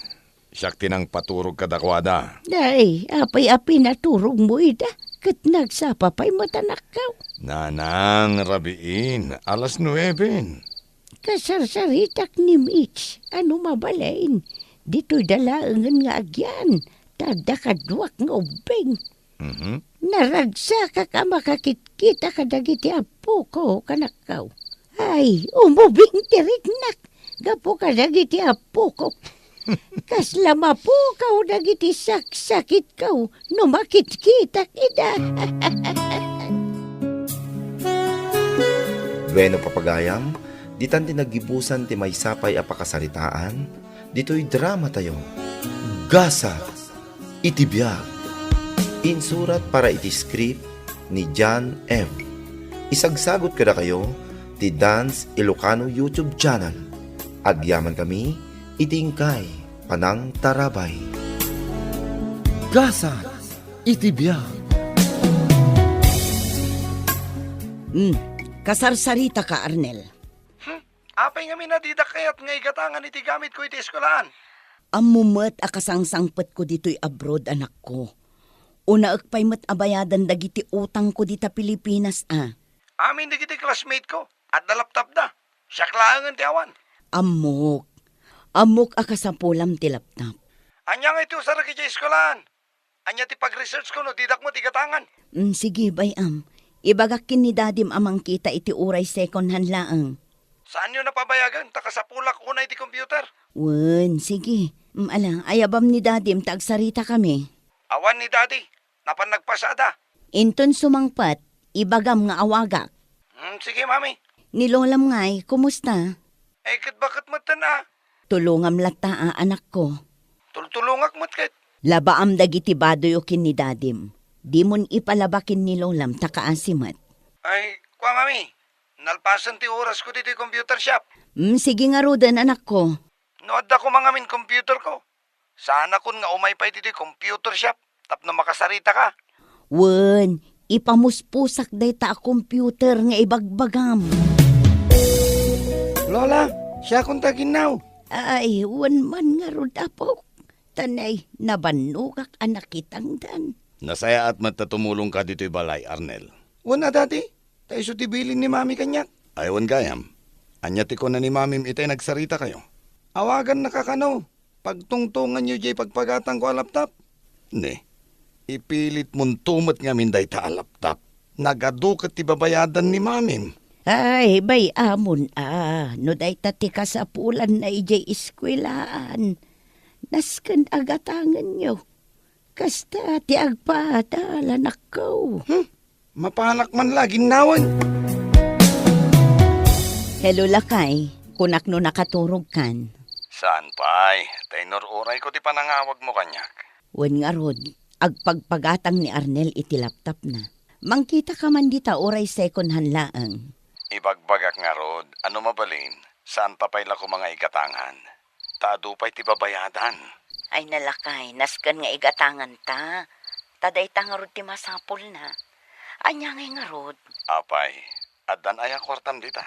Siak ti nangpaturog kadakuada. Ay, apay a pinaturogmo ida? Ket nagsapa pay met a nakkaw. Nanang, rabiin, alas nueben. Kasarsaritak ni Mitch, ano mabalin? Ditoy da laengen nga agyan, ta adda kaduak nga ubbing. Mhm. Naragsakak a makakitkitak kadagiti appoko, kanakkaw. Ay, umubing ti riknak gapu kadagiti appoko. Kasla mapukaw dagiti saksakitko no makitkitak ida. Bueno, papagayam, ditan ti naggibusan ti maysa pay a pakasaritaan ditoy dramatayo, Gasat iti Biag. Insurat para iti script ni John M. Isagsagut kadakayo ti Dance Ilocano YouTube channel. Agyaman kami iti inkay panangtarabay. Gasat iti Biag. Hmm, kasarsaritaka, Arnel. Hmm, apay ngamin a didak kayat nga igatangan iti gamitko iti eskuelaan? Ammo met a kasangsangpetko ditoy abroad, anakko. Unaek pay met a bayadan dagiti utangko dita Pilipinas, a. Amin dagiti classmate-ko, adda laptopda. Siak laengen ti awan. Ammok. Ammok a kasapulam ti laptop. Ania ngay ti usarek idiay eskuelaan? Ania ti pag-research-ko no didak met igatangan? Mm, sige, bay-am. Ibagak ken ni dadim a mangkita iti uray second hand laeng. Saanyo na pabayagen, ta kasapulak unay ti computer. Wen, sige. Mm, ala, ayabam ni dadim ta agsarita kami. Awan ni dadi. Napan nagpasada. Inton sumangpet, ibagam nga awagak. Mm, sige, mami. Ni lolam ngay, kumusta? Eh, ket baket metten a. Tulongam latta a, anakko. Tultulongak met ket. Labaam dagiti badoyo ken ni dadim. Dimon ipalaba ken ni lolam ta kaasi met. Ay, kua, mami. Nalpasen ti orasko ditoy computer shop. Mm, sige ngaruden, anakko. No adda koma ngamin computerko, saanakon nga umay pay ditoy computer shop tapno makasaritaka. Wen, ipamuspusak dayta a computer nga ibagbagam. Lola, siakon ta ginnaw. Ay, wen man ngarud, apok. Tanay, nabannogak a nakitangdan. Nasayaat met ta tumulongka ditoy balay, Arnel. Wen a, dadi, ta isu ti bilin ni mami kaniak. Ay, wen gayam. Ania ti kuna ni mamim itay nagsaritakayo? Awagannaka kano. Pagtungtonganyo diay pagpagatangko a laptop. Ne, ipilitmonto met ngamin dayta a laptop. Nagadu ket ti babayadan ni mamim. Ay, bay-amon a, no dayta ti kasapulanna idiay eskuelaan. Nasken a gatangenyo. Kasta ti agpaadal, anakko. Hmm? Mapanak man la, ginnawen. Hello, lakay. Kunak no nakaturogkan. Saan pay? Ta inur-urayko ti panangawagmo kaniak. Wen ngarud, agpagpagatang ni Arnel iti laptopna. Mangkitaka man dita uray second hand laeng. Ibagbagak ngarud, ano mabalin, saan ta pay la koma nga igatangan? Ta adu pay ti babayadan. Ay, nalakay, nasken nga igatanganta. Ta dayta ngarud ti masapulna. Ania ngay ngarud? Apay, addan aya kuartam dita?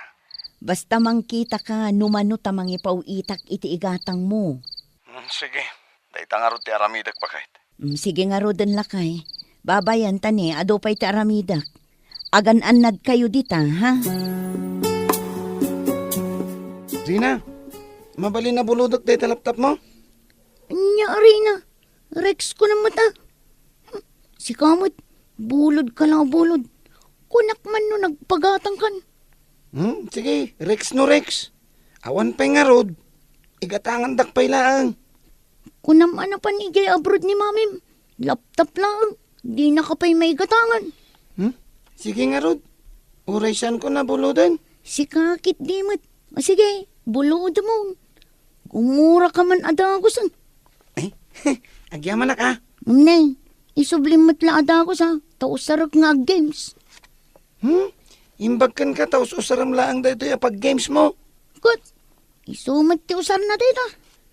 Basta mangkitaka no mano ta mangipaw-itak iti igatangmo. Hmm, sige. Dayta ngarud ti aramidek, baket. Mm, sige ngaruden, lakay. Babayan ta ni, adu pay ti aramidek. Agan-annadkayo dita, ha? Rina, mabalin a bulodek dayta laptopmo? Ania, Rina? Rex ko na met a. Sika met, bulodka la, bulod. Kunak man no nagpagatangkan. Hmm, sige, Rex no Rex. Awan pay ngarud, igatangandak pay laeng. Kunam a napan idiay abroad ni mamim, laptop laeng. Dinaka pay maigatangan. Hmm? Sige ngarud. Uray saanko a buloden. Sika ketdi met. O sige, bulodemon. Gumuraka man a dagusen. Eh, agyamanak a. Nay, isublim met la a dagus a, ta usarek nga ag-games. Hmm? Imbag kenka ta us-usarem laeng daytoy a pag-games mo. Ket, isu met ti usarna dayta.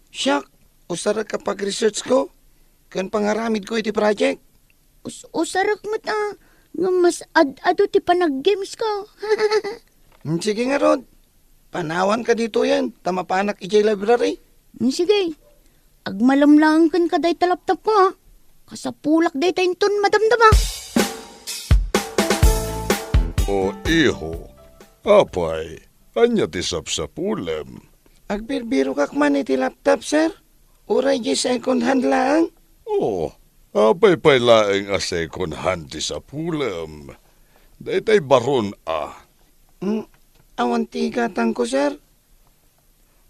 Siak, usarek a pag-research ko, ken pangaramid ko iti project. Us-usarek met a, nga mas ad-adu ti panag-games ko. Hmm, sige ngarud. Panawanka ditoyen, ta mapanak idiay library. Hmm, sige. Agmalem laeng kenka dayta laptop ko, ha? Kasapulak dayta inton madamdama. O iho, apay, ania ti sapsapulem? Agbirbirokak man iti laptop, sir. Uray di second hand laeng. Oh, apay pay laeng a second hand ti sapulem? Daytay baron a. Mm, awan ti igatangko, sir.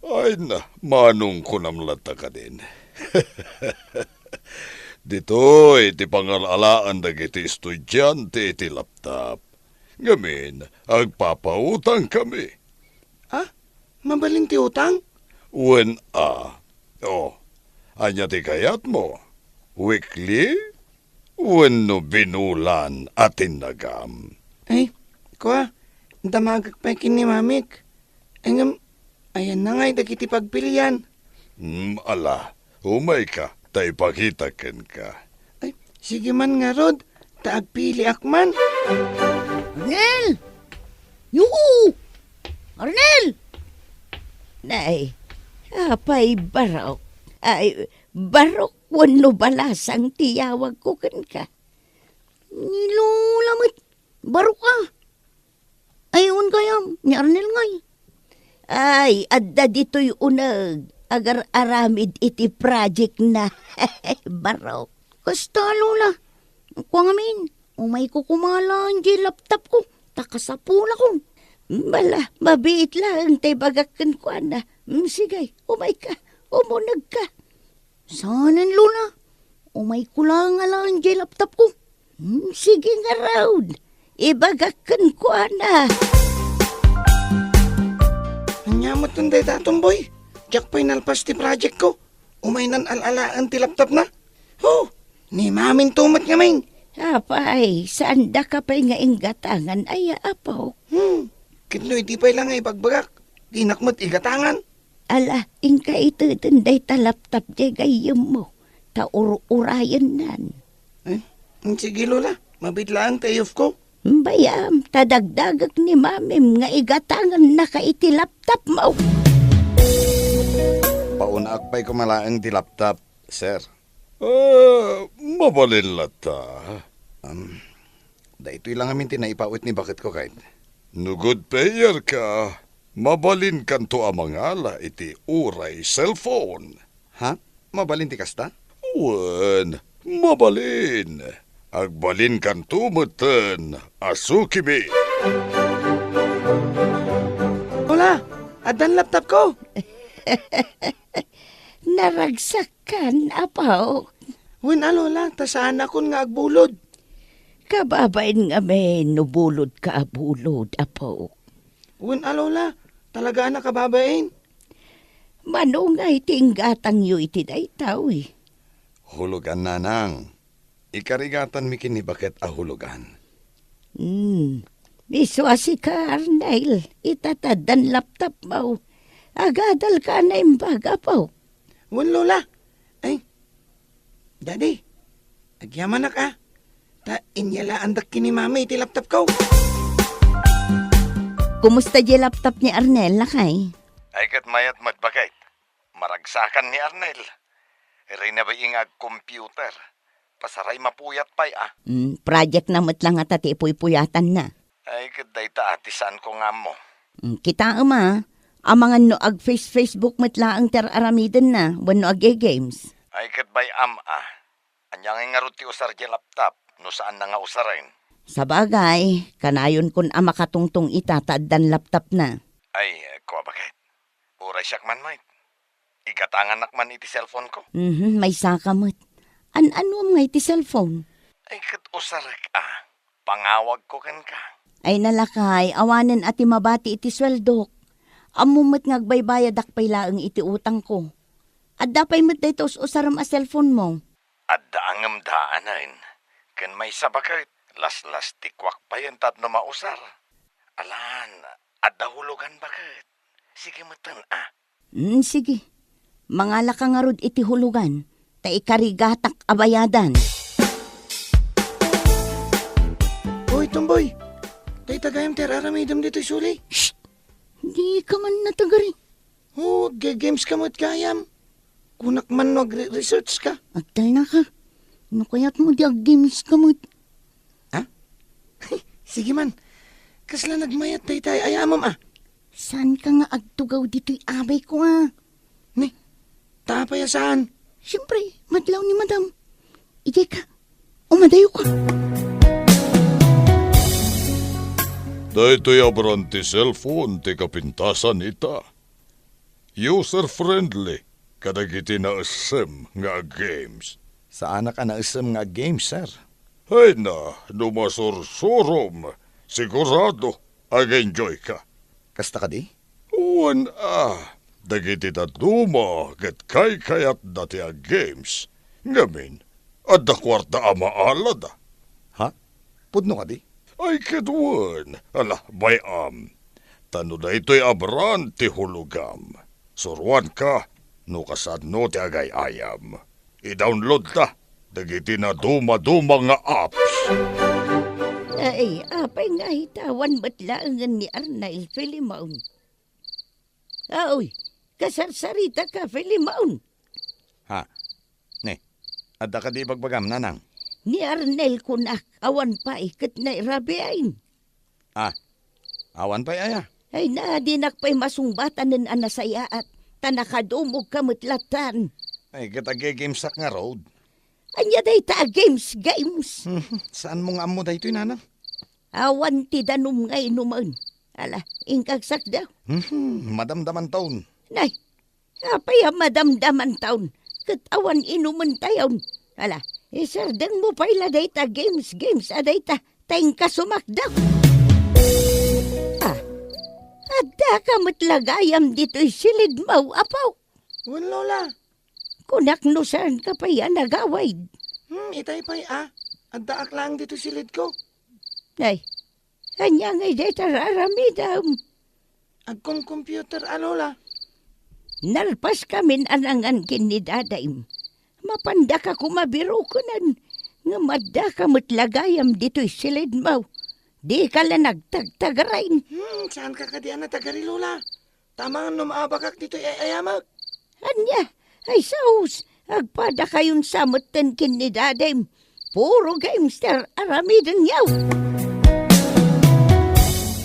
Ay na, manong kunam latta kadin. Ditoy ti pangal-alaan dagiti estudiante iti laptop. Ngamin, agpapautangkami. Ah? Mabalin ti utang? Wen a. Oh, ania ti kayatmo? Weekly? Wenno binulan a tinnagam? Ay, kua, damagek pay ken ni mamik. Ngem, ayanna ngay dagiti pagpilian. Hmm, ala, umayka, ta ipakita kenka. Ay, sige man ngarud, ta agpiliak man. Arnel! Yoo! Arnel! Nay, apay, Barok? Ay, Barok wenno Balasang ti yawagko kenka? Ni Lola met, Barok a. Ay, wen gayam, ni Arnel ngay. Ay, adda ditoy uneg, agar-aramid iti project na. Barok. Kasta, Lola. Kua ngamin, umayko koma laeng diay laptop ko, ta kasapulakon. Bala, mabiit laeng ta ibagak kenkuana. Mm, sige, umayka, umunegka. Saanen, Lola. Umayko laeng a laeng diay laptop ko. Hmm, sige ngarud. Ibagak kenkuana. Ania metten dayta, Tomboy? Diak pay nalpas ti project ko. Umaynan al-alaen ti laptop na. Ho, ni maminto met ngamin. Apay, saan daka pay nga inggatangan aya, apo? Hmm, ket no idi pay la nga ibagbagak, dinak met igatangan. Ala, inka iteden dayta laptop diay gayyemmo, ta ur-urayennan. Eh, sige, Lola. Mabiit laeng ti ayufko. Bayam, ta dagdagek ni Mamim nga igatangannaka iti laptopmo. Paunaak pay koma laeng ti laptop, sir. Ah, mabalin latta. Um, daytoy la ngamin ti naipawit ni baketko, kayat. No good payerka, mabalinkanto a mangala iti uray cellphone. Ha? Mabalin ti kasta? Wen, mabalin. Agbalinkanto metten a sukimi. Lola, addan laptopko. Naragsak kan, apo? Wen a, Lola, ta saanakon nga agbulod. Kababain ngamin no bulodka a bulod, apo. Wen a, Lola, talaga a nakababain. Mano ngay ti inggatangyo iti daytoy? Hulugan, nanang. Ikarigatanmi ken ni baket a hulugan. Hmm. Isu a sika, Arnel, ita ta addan laptopmo. Agadalka a naimbag, apo. Wen, Lola. Ay, Daddy, agyamanak a. Ta inyalaandak ken ni Mami iti laptopko. Kumusta diay laptop ni Arnel, lakay? Ay, ket mayat met, baket. Maragsakan ni Arnel. Rinabii nga ag-computer. Pasaray mapuyat pay a. Mm, project na met la ngata ti ipuypuyatanna. Ay, ket dayta a ti saanko nga ammo. Mm, kitaem a, amangan no ag-face-Facebook met laeng ti ar-aramidenna wenno ag-games. Ay, ket bay-am a. Ania ngay ngarud ti usar diay laptop no saanna nga usaren? Sabagay, kanayonkon a makatungtong ita ta addan laptopna. Ay, kua baket. Uray siak man met. Igatangannak man iti cellphone ko. Mhm, maysaka met. An-anuem ngay ti cellphone? Ay, ket usarek a. Pangawagko kenka. Ay, nalakay, awanen a ti mabati iti sueldok. Ammom met nga agbaybayadak pay laeng iti utangko. Adda pay met dayta us-usarem a cellphone-mo. Adda a ngem daanen. Ken maysa baket, laslastikuak payen tapno mausar. Alan, adda hulugan baket. Sige metten a. Mm, sige. Mangalaka ngarud iti hulugan, ta ikarigatak a bayadan. Hoy, Tomboy! Dayta gayam ti ar-aramidem ditoy suli? Shh! Dika man natagari. Oh, agge-games ka met gayam. Kunak man no agre-research ka. Agtalnaka. No kayatmo di aggames ka met. Ha? Sige man. Kasla nagmayat dayta ay-ayamem a. Saanka nga agtugaw ditoy abayko a? Ni, ta apay a saan? Siyempre, madlaw ni Madam. Idiay ka. Umadayo ka. Daytoy a brand ti cellphone ti kapintasan ita. User-friendly kadagiti naessem nga games. Saanak a naessem nga games, sir. Hayna, no masursurom, sigurado, ag-enjoy ka. Kasta kadi? Wen a, dagiti dadduma ket kaykayatda ti ag-games. Ngamin, adda kuarta a maalada. Ha? Pudno kadi? Ay, ket wen, ala, bay-am. Ta no daytoy a brand ti hulogam, suroanka no kasano ti agay-ayam. I-download ta dagiti nadumaduma nga apps. Ay, apay nga itawan met laengen ni Arnel Filimon? Aoy, kasarsarita ka, Filimon. Ha? Ne, adda kadi ibagbagam, nanang? Ni Arnel kunak, awan pay ket nairabiain. Ah, awan pay aya? Ay na, dinak pay masungbatanen a nasayaat, ta nakadumogka met lattan. Ay, ket agge-gamesak ngarud. Ania dayta a games, games? Saanmo nga ammo daytoy, nanang? Awan ti danum nga inumen. Ala, inkagsak daw. Hmm, madamdamantaon. Nay, apay a madamdamantaon? Ket awan inumentayon. Ala, isardengmo pay la dayta games, games a dayta, ta inkasumak daw. Ah, adda ka met la gayam ditoy silidmo, apo? Wen, Lola. Kunak no saanka pay a nagawid. Hmm, itay pay a. Addaak laeng ditoy silidko. Nay, ania ngay dayta raramidem? Agkom-computer a, Lola. Nalpaskamin a nangan ken ni Dadayem. Mapandaka koma birukenen, ngem addaka met la gayam ditoy silidmo. Dika la nagtagtagarain. Hmm, saanka kadi a natagari, Lola? Tamangan no maabakak ditoy ay-ayamek. Ania? Ay sus, agpadakayon sa metten ken ni Dadem. Puro games ti ar-aramidenyo.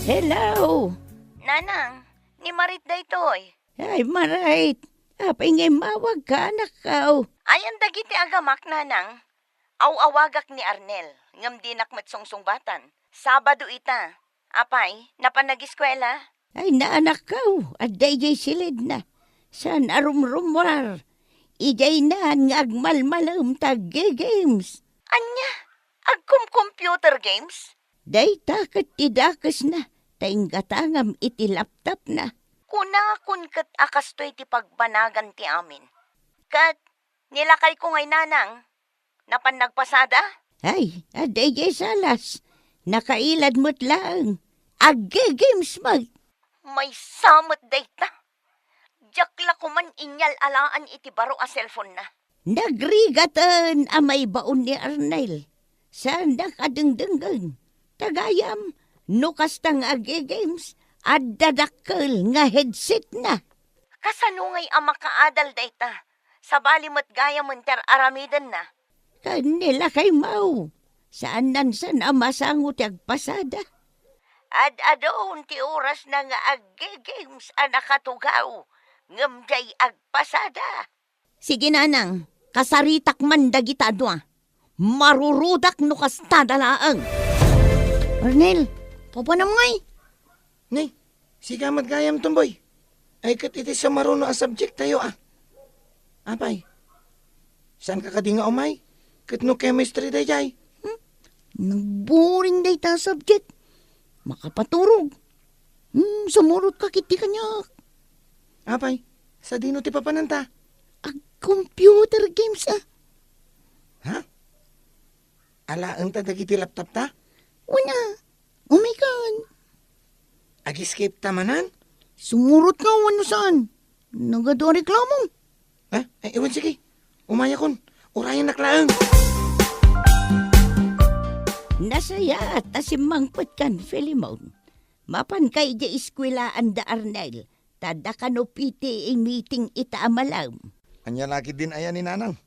Hello? Nanang, ni Marit daytoy. Ay, Marit. Apay nga immawagka, anakko? Ayan dagiti agamak, Nanang. Aw-awagak ni Arnel, ngem dinak met sungsungbatan. Sabado ita. Apay, napan nagiskuela? Ay, naanakko, adda idiay silidna. Saan a rumrumuar. Idiay naan nga agmalmalem ta agge-games. Ania? Agkom-computer games? Dayta ket ti dakesna, ta inggatangam iti laptopna. Kunakon ket a kastoy ti pagbanagan ti amin. Ket nilakayko ngay, Nanang, napan nagpasada? Ay, adda idiay salas. Nakailad met laeng. Agge-games met. Maysa met dayta. Diak la koman inyal-alaan iti baro a cellphone-na. Nagrigaten a maibaon ni Arnel. Saannak a dengdenggen. Ta gayam, no kasta nga agge-games, adda dakkel nga headset-na. Kasano ngay a makaadal dayta? Sabali met gayamen ti ar-aramidenna. Ken ni lakaymo, saannan san a masango ti agpasada. Ad-adun ti orasna nga agge-games a nakatugaw, ngem diay agpasada. Sige, Nanang, kasaritak man dagita a dua. Marurudak no kastada laeng. Arnel, papanam ngay? Ni, sika met gayam, Tomboy. Ay, ket iti sumaruno a subject tayo, a. Apay, saanka kadi nga umay? Ket no chemistry daydiay? Hmm? Nagboring dayta a subject. Makapaturog. Hmm, sumurotka ketdi kaniak. Apay, sadino ti papananta? Ag computer games, ah. Ha? Alaenta dagiti laptopta? Wen a. Umaykan. Ag-escape ta manen? Sumurotka wenno saan? Nagadu a reklamo. Eh, eh, wen, sige. Umayakon. Urayennak laeng. Nasayaat a simmangpetkan, Filemon. Mapanka idiay eskuelaan da Arnel, ta adda kano P T A meeting ita a malem. Ania la ketdin aya ni Nanang?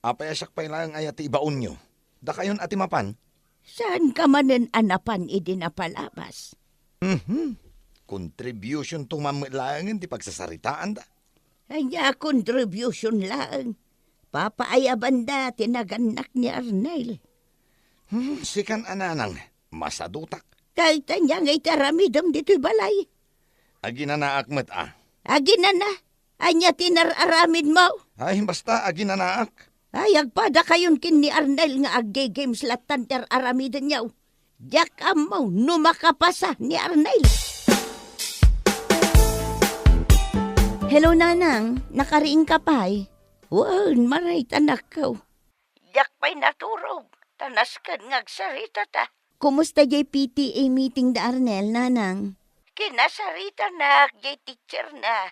Apay a siak pay laeng aya ti ibaonyo? Dakayon a ti mapan? Saanka manen a napan idi napalabas? Mhm. Contributionto man met laengen ti pagsasaritaanda. Ania a contribution laeng? Papaayabanda ti nagannak ni Arnel. Hmm, sikan a Nanang, masadutak. Dayta ania ngay ti aramidem ditoy balay? Aginanaak met a. Aginana? Ania ti inar-aramidmo? Ay, basta, aginanaak. Ay, agpadakayon ken ni Arnel nga agge-games lattan ti ar-aramidenyo. Diak ammo no makapasa ni Arnel. Hello, Nanang. Nakariingka pay? Wen, maray, anakko. Diak pay naturog, ta nasken nga agsaritata. Kumusta diay P T A meeting da Arnel, Nanang? Kinasaritanak diay teacherna.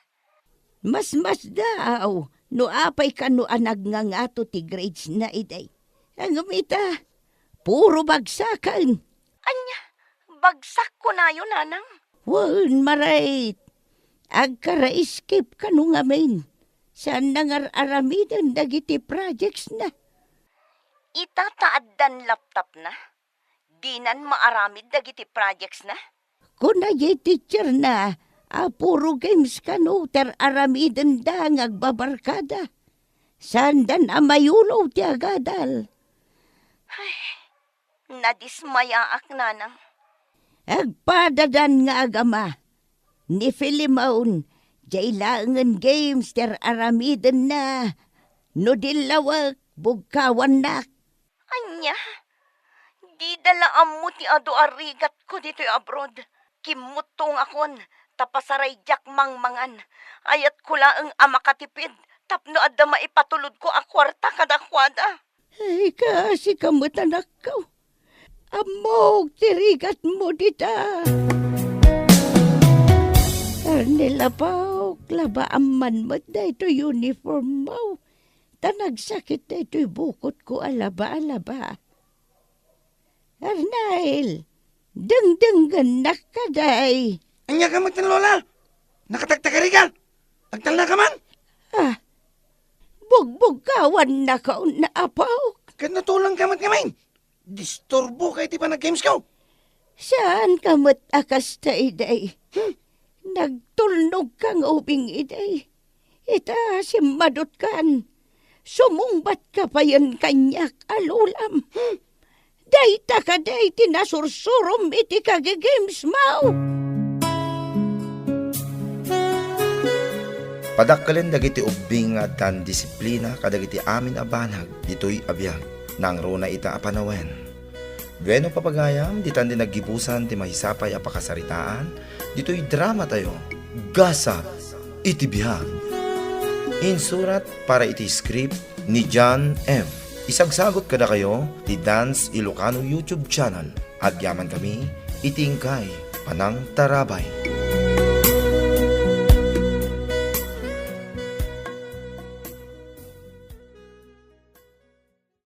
Masmasdaaw no apay kano a nagngangato ti gradesna idi. Ngem ita, puro bagsaken. Ania, bagsak kunayo, Nanang? Wen, maray. Agkara-escape kano ngamin. Saanna nga ar-aramiden dagiti projectsna. Ita ta addan laptopna, dinan maaramid dagiti projectsna? Kuna diay teacherna a puro games kano ti ar-aramidenda nga agbabarkada. Saandan a mayulo ti agadal. Ay, nadismayaak, Nanang. Agpadadan nga agama. Ni Filemon, diay laengen games ti ar-aramidenna. No dillawek, bugkawannak. Ania? Dida la ammo ti adu a rigatko ditoy abroad. Kimmuttongakon, ta pasaraydiak mangmangan. Ayatko laeng a makatipid tapno adda maipatulodko a kuarta kadakuada. Ay, kaasika met, anakko. Ammok ti rigatmo dita. Arnel, apok, labaam man met daytoy uniformmo. Ta nagsakit daytoy bukotko a laba a laba. Arnel, dengdenggennak kadi. Ania ka met, Lola? Nakatagtagarika? Agtalnaka man? Ah, bugbugkawannaka unna, apok. Ket natulang ka met ngamin. Disturbo ka iti panaggames ko. Saan ka met a kasta, iday? Hmm? Nagtulnog ka nga ubing, iday. Ita, simmadutkan. Sumungbat ka payen kaniak a lolam. Hmm? Dayta kadi ti nasursurom iti kagigamesmo? Padakkelen dagiti ubbing nga addan disiplina kadagiti amin a banag ditoy a biag. Nangruna ita a panawen. Bueno, papagayam, ditan ti naggibusan ti maysa pay a pakasaritaan ditoy dramatayo, Gasat iti Biag. Insurat para iti script ni John F. Isagsagut kadakayo ti Dance Ilocano YouTube channel. Agyaman kami iti inkay panangtarabay.